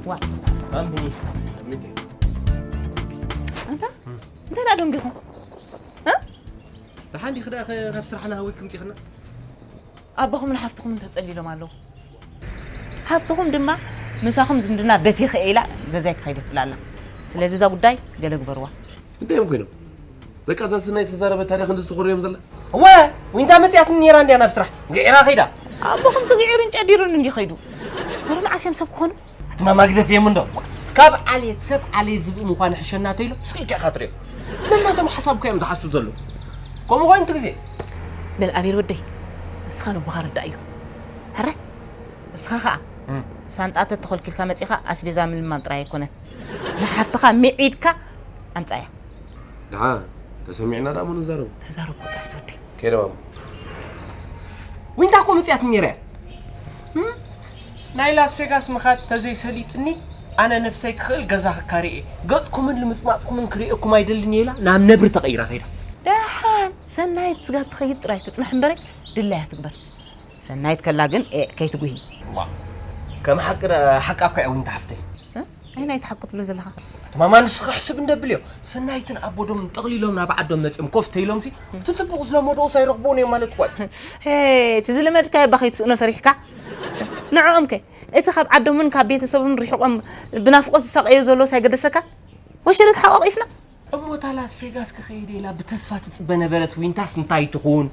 ዋ ኣንታ እንታይ ደኣ ደንጊኹም እ? ደሓን ዲኺ ደኣ ካብ ስራሕና ሃዊክም ጢኽና ኣቦኹምን ሓፍትኹምን ተጸሊሎም ኣለዉ ሓፍትኹም ድማ ምሳኹም ዝምድና በቲኸ ኢላ ገዛይ ክኸይደትላ ኣላ ስለዚ እዛ ጉዳይ ገለ ግበርዋ እንታይ እዮም ኮይኖም በቃ እዛ ስናይ ዝተዛረበት ታዲያ ክንዲ ዝተኾርዮም ዘላ እወ ዊንታ መፅያትኒ ነይራ እንድያ ናብ ስራሕ ግዒራ ከይዳ ኣቦኹም ስግዒሩን ጨዲሩን እንዲ ከይዱ ወረ መዓስ እዮም ሰብ ክኾኑ ኣቲ ማማ ግደፍ እዮም እንዶ ካብ ዓሌት ሰብ ዓሌት ዝብኢ ምዃን ሕሸና ተይሎ ስኢልካ ኢኻ ትሪኦ ነናቶም ሓሳብካ እዮም ዝሓስቡ ዘለዉ ከምኡ ኮይኑ እቲ ግዜ በል ኣቤል ወደይ ንስኻ ልቦኻ ርዳእ እዩ ሕራይ ንስኻ ኸዓ ሳንጣ ተተኾልኪልካ መፂኻ ኣስቤዛ ምልማን ጥራይ ኣይኮነን ንሓፍትኻ ምዒድካ ኣምፃያ ደሓን ተሰሚዕና ደኣ እሞ ንዛረቡ ተዛረቡ ጥራይ ዝወዲ ከይደ ማማ ዊንታ እኮ መፅያት ነይራ እያ ናይ ላስ ቬጋስ ምኻድ ተዘይሰሊጥኒ ኣነ ነብሰይ ክኽእል ገዛ ክካሪ እየ ገጥኩምን ልምፅማፅኩምን ክርእየኩም ኣይደልን እየ ኢላ ናብ ነብሪ ተቐይራ ከይዳ ደሓን ሰናይት ስጋብ ትኸይድ ጥራይ ትፅናሕ እምበረ ድላያ ትግበር ሰናይት ከላ ግን ኤዕ ከይትጉሂ ከም ሓቂ ሓቃ እኳ እያ ዊንታ ሓፍተይ ኣይናይ ትሓቁ ትብሎ ዘለኻ ማማ ንስኺ ሕስብ እንደብል እዮ ሰናይትን ኣቦዶምን ጠቕሊሎም ናብ ዓዶም መፂኦም ኮፍ ተይሎምሲ እቲ ፅቡቕ ዝለመድኦስ ኣይረኽብዎን እዮም ማለት እኳ እዩ ሄ እቲ ዝለመድካዮ እባ ከይትስእኖ ፈሪሕካ ንዕኦም ከ እቲ ካብ ዓዶምን ካብ ቤተሰቦምን ሪሕቖም ብናፍቖት ዝሳቐዮ ዘሎስ ኣይገደሰካን ወሸለ ተሓቋቒፍና እሞ እታ ላስ ቬጋስ ክኸይድ ኢላ ብተስፋ ትፅበ ነበረት ዊንታስ እንታይ ትኹን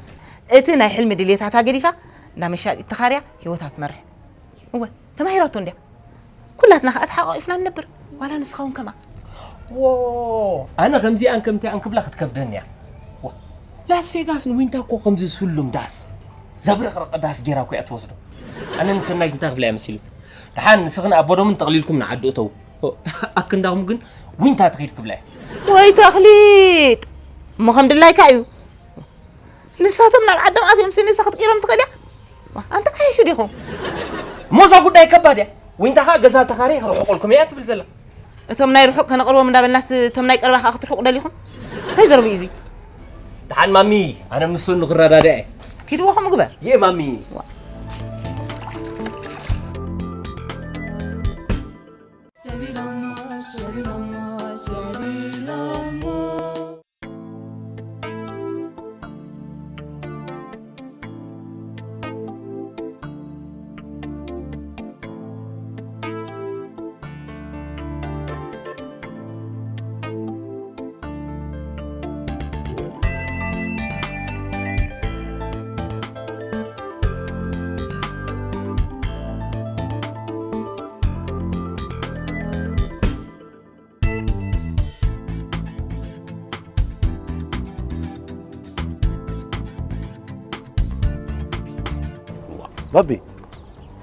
እቲ ናይ ሕልሚ ድልየታታ ገዲፋ እንዳ መሻጢት ተኻርያ ሂወታ ትመርሕ እወ ተማሂራቶ እንድያ ኩላትና ከዓ ተሓቋቒፍና ንነብር ዋላ ንስኻ እውን ከምኣ ዎ ኣነ ከምዚኣን ከምቲኣን ክብላ ክትከብደኒ እያ ዋ፣ ላስ ቬጋስ ንዊንታ እኮ ከምዚ ስሉም ዳስ ዘብረቕረቐ ዳስ ጌራ እኮ እያ ትወስዶ ኣነ ንሰናይት እንታይ ክብላ እያ መሲልክ ደሓን ንስኽን ኣቦዶምን ጠቕሊልኩም ንዓዲ እተው ኣክንዳኹም ግን ዊንታ ትኺድ ክብላ እያ ወይ ተኽሊጥ እሞ ከም ድላይካ እዩ ንሳቶም ናብ ዓዶም ኣትዮም ስኒ ሰኽት ቂሮም ትኽእል እያ ኣንታ ሓይሹ ዲኹም እሞ እዛ ጉዳይ ከባድ እያ ዊንታ ኸዓ ገዛ ተኻሪ ርሕቆልኩም እያ ትብል ዘላ እቶም ናይ ርሑቕ ከነቕርቦም እንዳበልናስ እቶም ናይ ቀረባ ከዓ ክትርሕቑ ደሊኹም እንታይ ዘረቡ እዩ እዚ ደሓን ማሚ ኣነ ምስ ንኽረዳድኣ እየ ኪድዎ ከምኡ ግበር ይእ ማሚ ሰቢሎሞ ሰቢሎሞ ሰቢሎሞ ባቢ፣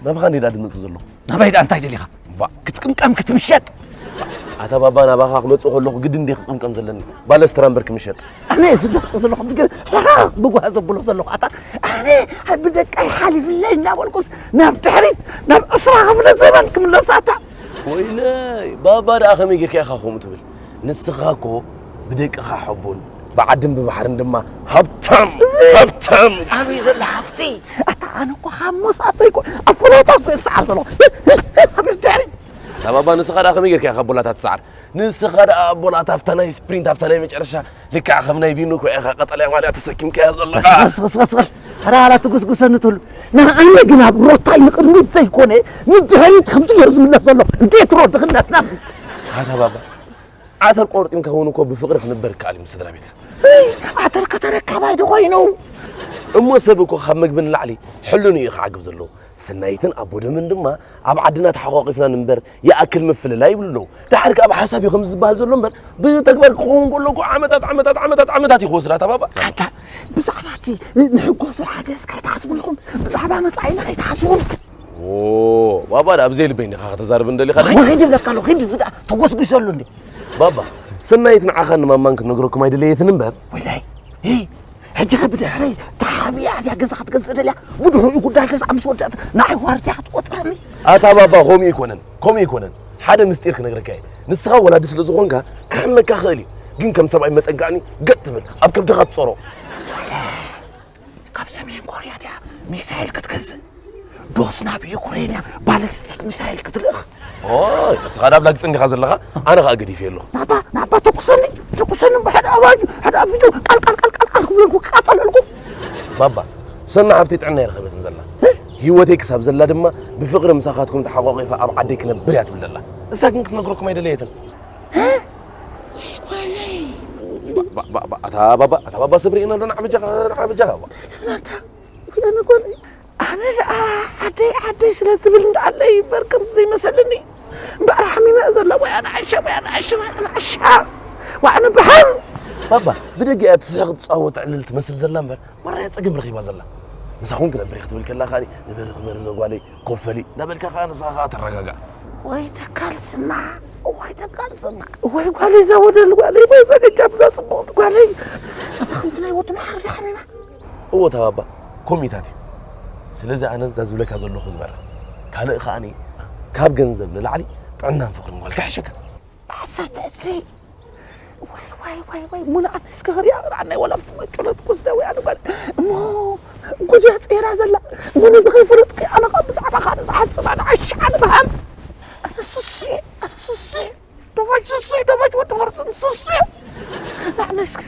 ናባኻ እንዴ ደኣ ድመጽእ ዘለኹ? ናባይ ደኣ እንታይ ደሊኻ? ባ ክትቅምቀም ክትምሸጥ። ኣታ ባባ፣ ናባኻ ክመጽእ ከለኹ ግድን እንዴ ክቅምቀም ዘለኒ? ባለስትራ እምበር ክምሸጥ። ኣነ ዝብለጽ ዘለኹ ዝግር ብጓ ዘብሎ ዘለኹ ኣታ ኣነ ኣብ ደቀይ ሓሊፍለይ እናበልኩስ ናብ ድሕሪት ናብ ዕስራ ክፍለ ዘመን ክምለስ ኣታ። ወይለይ፣ ባባ ደኣ ከመይ ጌርካ ኢኻ ከምኡ ትብል? ንስኻ እኮ ብደቅኻ ሕቡን፣ ብዓድን ብባሕርን ድማ ሃብታም፣ ሃብታም። ኣበይ ዘሎ ሃብቲ? ኣታ ኣነ እኮ ካብ መሳተይ እኮ ኣፈላታ እኮ እየ ዝሰዓር ዘለኹ። ኣብ ድሕሪት። ኣታ ባባ፣ ንስኻ ደኣ ከመይ ጌርካ ኢኻ ኣቦላታ ትሰዓር? ንስኻ ደኣ ኣቦላታ ኣብታ ናይ ስፕሪንት፣ ኣብታ ናይ መጨረሻ፣ ልክዕ ከም ናይ ቪኖ እኮ ኢኻ ቀጠልያ ማልያ ተሰኪምካያ ዘለኻ። ቀስ፣ ቀስ፣ ቀስ፣ ቀስ፣ ቀስ። ተራ ዋላ ትጉስጉሰኒ ትህሉ። ንኣነ ግን ኣብ ሮታይ ንቕድሚት ዘይኮነ፣ ንድሕሪት ከምዚ ገይሩ ዝምለስ ዘሎ። እንዴት ሮ ድኽነትና እዚ? ኣታ ባባ፣ ዓተር ቆርጢምካ እውን እኮ ብፍቕሪ ክንበር ይከኣል እዩ ምስ ስድራ ቤትካ። እይ፣ ዓተር ከተረካባይ ዶ ኮይኑ? እሞ ሰብ እኮ ካብ መግቢ ንላዕሊ ሕልኑ እዩ ክዓግብ ዘለዎ። ሰናይትን ኣቦ ደምን ድማ ኣብ ዓድና ተሓቋቒፍና ንንበር ይኣክል ምፍልላይ ይብሉ ኣለዉ። ደሓር ከኣ ብሓሳብ እዩ ከምዚ ዝበሃል ዘሎ እምበር፣ ብተግባር ክኸውን ከሎ እኮ ዓመታት፣ ዓመታት፣ ዓመታት፣ ዓመታት እዩ ክወስድ ኣታ ባባ። ኣታ ብዛዕባ እቲ ንሕጎሶ ሓገዝ ከይትሓስቡን ኢኹም፣ ብዛዕባ መጻኢና ከይትሓስቡን። ኦ፣ ባባ ደኣ ብዘይ ልበይ እንዲኻ ከተዛርብን ደሊኻ ደኣ? ወይ ኺድ ይብለካ ኣለኹ፣ ኺድ እዚ ደኣ ተጎስጒሰሉ እንዴ። ባባ፣ ሰናይት ንዓኻን ንማማን ክትነግረኩም ኣይደለየትን እምበር። ወይላይ፣ ሂ፣ ሕጂ ኸ ብድሕረይ ተሓቢኣ ድያ ገዛ ክትገዝእ ደልያ? ብድሕሪኡ ጉዳይ ገዛ ምስ ወዳእት ንዓይ ዋርድያ ክትቆጽረኒ? ኣታ ባባ፣ ከምኡ ኣይኮነን፣ ከምኡ ኣይኮነን። ሓደ ምስጢር ክነግረካ እየ። ንስኻ ወላዲ ስለ ዝኾንካ ክሕመካ ክእል እዩ። ግን ከም ሰብኣይ መጠን ከኣኒ ገጥ ትብል፣ ኣብ ከብድኻ ትጾሮ። ካብ ሰሜን ኮርያ ድያ ሚሳይል ክትገዝእ? ዶስ ናብ ዩክሬን እያ ባለስቲክ ሚሳይል ክትልእኽ? ኦይ፣ ንስኻ ዳብ ላግጽ እንዲኻ ዘለኻ፣ ኣነ ኸኣ ገዲፈ ኣለኹ። ናባ፣ ናባ ተኩሰኒ፣ ተኩሰኒ፣ ብሓደ ኣባዩ፣ ሓደ ኣፊቱ፣ ቃል፣ ቃል፣ ቃል፣ ቃል፣ ቃል ክብለልኩ፣ ክቃጸለልኩ። ባባ፣ ሰና ሓፍቲ ጥዕና ይረኸበትን ዘላ። እ? ህይወተይ ክሳብ ዘላ ድማ ብፍቕሪ ምሳኻትኩም ተሓቋቒፈ ኣብ ዓደይ ክነብር እያ ትብል ዘላ። እሳ ግን ክትነግረኩም ኣይደለየትን። እ? ወይ ጓለይ። ባ-፣ ባ-፣ ባ-፣ ባ-፣ ኣታ ባባ፣ ኣታ ባባ ሰብ ርኢና ዶ ንዓ በጃኻ፣ ንዓ በጃኻ፣ ባ-። ትብላታ። ወይ ኣነ ጓለይ። ኣነ ደኣ ዓደይ ዓደይ ስለ ትብል እንዳኣለይ እምበር ከምዚ ዘይመሰለኒ። እምበኣር ሓሚመ እየ ዘላ ወይ ኣነ ዓሻ ወይ ኣነ ዓሻ ወይ ኣነ ዓሻ። ወይ ኣነ ብሓም። ባባ፣ ብደገ እያ ትስሕቕ ትጻወት ትዕልል ትመስል ዘላ እምበር፣ ማራ እያ ጸገም ረኺባ ዘላ። ምሳኹም ክነብር እየ ክትብል ከላ ከኣ፣ ንበሪ ክበሪ ዘጓለይ፣ ኮፈሊ፣ እንዳበልካ ከኣ ንስኻ ከኣ ተረጋጋእ። ወይ ተካል ስማዕ፣ ወይ ተካል ስማዕ። ወይ ጓለይ እዛ ወደል ጓለይ፣ ወይ እዛ ገጃም እዛ ጽቡቕቲ ጓለይ። ኣታ ከምቲ ናይ ወዲ መሓሪ ሓሚማ። እወ፣ እታ ባባ ኮሚታት እዩ። ስለዚ ኣነ እዛ ዝብለካ ዘለኹ ግበር። ካልእ ከኣኒ ካብ ገንዘብ ንላዕሊ ጥዕናን ፍቕርን ጓልካ ይሕሸካ። ዓሰርተ ዕጽፊ። ዋይ፣ ዋይ፣ ዋይ፣ ዋይ፣ ሙሉ ኣነ እስከ ክሪኣ፣ ርኣናይ ወላ ኣብቲ መጮለት ክወስዳ ወይ ኣነ ጓል። እሞ ጉድያ ጸይራ ዘላ። እሞ ነዚ ከይፈለጥኩ ኣነ ካብ ብዛዕባ ካልእ ዝሓስብ ኣነ ዓሻ ኣነ በሃም። ኣነ ሱሲ፣ ኣነ ሱሲ። ደባጅ ሱሲ፣ ደባጅ ወዲ ፈርጥን ሱሲ። ንዓና እስኪ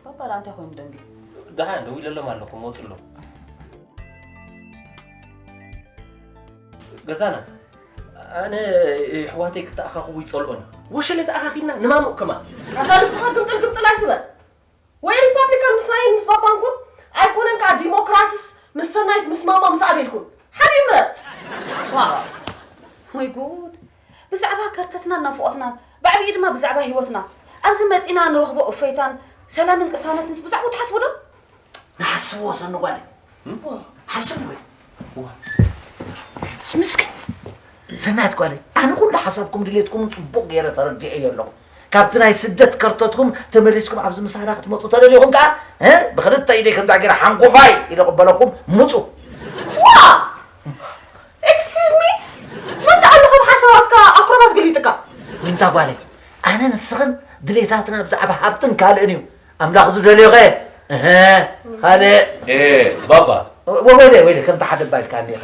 ባባ ደኣ እንታይ ኮይኑ ደንጊ? ደሓን ደዊለሎም ኣለኹ፣ መውፅሎም። ገዛና፣ ኣነ የሕዋተይ ክተኣኻኽቡ ይጸልኦን። ወሸለ ተኣኻኺብና ንማሙቕ ከማን። ኣታ ንስኻ ግምጥል ግምጥል ኣይትበል። ወይ ሪፓብሊካን ምስ ናይን ምስ ባባንኩን ኣይኮነን ከኣ ዲሞክራትስ ምስ ሰናይት ምስ ማማ ምስ ኣቤልኩን። ሓደ ይምረጽ። ዋው። ወይ ጉድ። ብዛዕባ ከርተትና ናፍቖትና፣ ብዓቢኡ ድማ ብዛዕባ ህይወትና፣ ኣብዚ መጺና ንረኽቦ እፎይታን ሰላምን ቅሳነትንስ ብዛዕባኡ ትሓስቡ ዶ? ንሓስብዎ ሰኒ ጓለይ። እም? ሓስብዎ። እዋ። ምስኪን። ሰናይት ጓለይ፣ ኣነ ኩሉ ሓሳብኩም ድሌትኩም ጽቡቕ ገይረ ተረዲኤዮ ኣለኹ። ካብቲ ናይ ስደት ከርተትኩም ተመሊስኩም ኣብዚ ምሳና ክትመጹ ተደሊኹም ከኣ፣ እ? ብኽልተ ኢደይ ከምዛ ገይረ ሓንጎፋይ ኢለ ቅበለኩም፣ ምጹ። ዋ! ኤክስኪዩዝ ሚ? መን ደኣ ኣሎ ካብ ሓሳባትካ ኣክሮባት ገሊጥካ? ዊንታ ጓለይ፣ ኣነ ንስኽን ድሌታትና ብዛዕባ ሃብትን ካልእን እዩ። ኣምላኽ ዝደልዮ ኸ? እህ፣ ካልእ። ኤ፣ ባባ፣ ወ- ወይለ ወይለ ከምቲ ሓደ ባልካ እኒኻ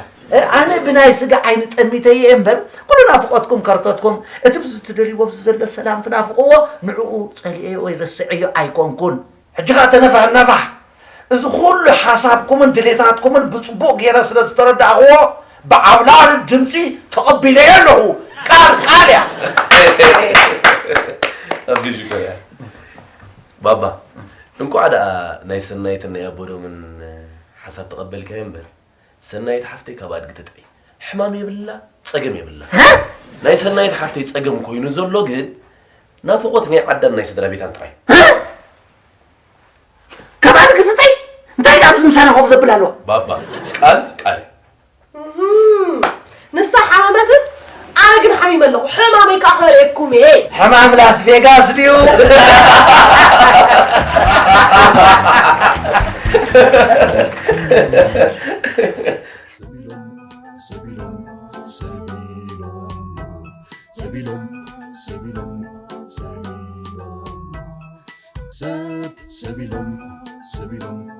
ኣነ ብናይ ስጋ ዓይኒ ጠሚተየ እምበር ኩሉ ናፍቆትኩም ከርተትኩም እቲ ብዚ ትደልይዎ ብዚ ዘሎ ሰላም ትናፍቅዎ ንዕኡ ጸሊኤዮ ወይ ረስዐዮ ኣይኮንኩን ሕጂ ኸዓ ተነፋሕ ናፋሕ እዚ ኩሉ ሓሳብኩምን ድሌታትኩምን ብጽቡቕ ገይረ ስለ ዝተረዳእኽዎ ብዓብላሊ ድምፂ ተቐቢለዮ ኣለኹ ቃል ቃል እያ ኣቢል ሽኮር እያ ባባ እንኳዕ ደኣ ናይ ሰናይትን ናይ ኣቦዶምን ሓሳብ ተቐበልካዮ እምበር ሰናይት ሓፍተይ ካብ ኣድጊ ትጥዒ ሕማም የብላ ጸገም የብላ ናይ ሰናይት ሓፍተይ ጸገም ኮይኑ ዘሎ ግን ናፍቆት ናይ ዓዳን ናይ ስድራ ቤታን ጥራይ ካብ ኣድጊ ትጥዒ እንታይ ዳብዚ ምሳና ኮፍ ዘብል ኣለዋ ባባ ቃል ቃል ንሳ ሓመመትን ኣነ ግን ሓሚመ ኣለኹ ሕማመይ ከዓ ከርእየኩም እየ ሕማም ላስ ቬጋስ ድዩ ሰቢሎም ሰቢሎም ሰቢሎም ሰቢሎም ሰቢሎም ሰቢሎም ሰብ ሰቢሎም ሰቢሎም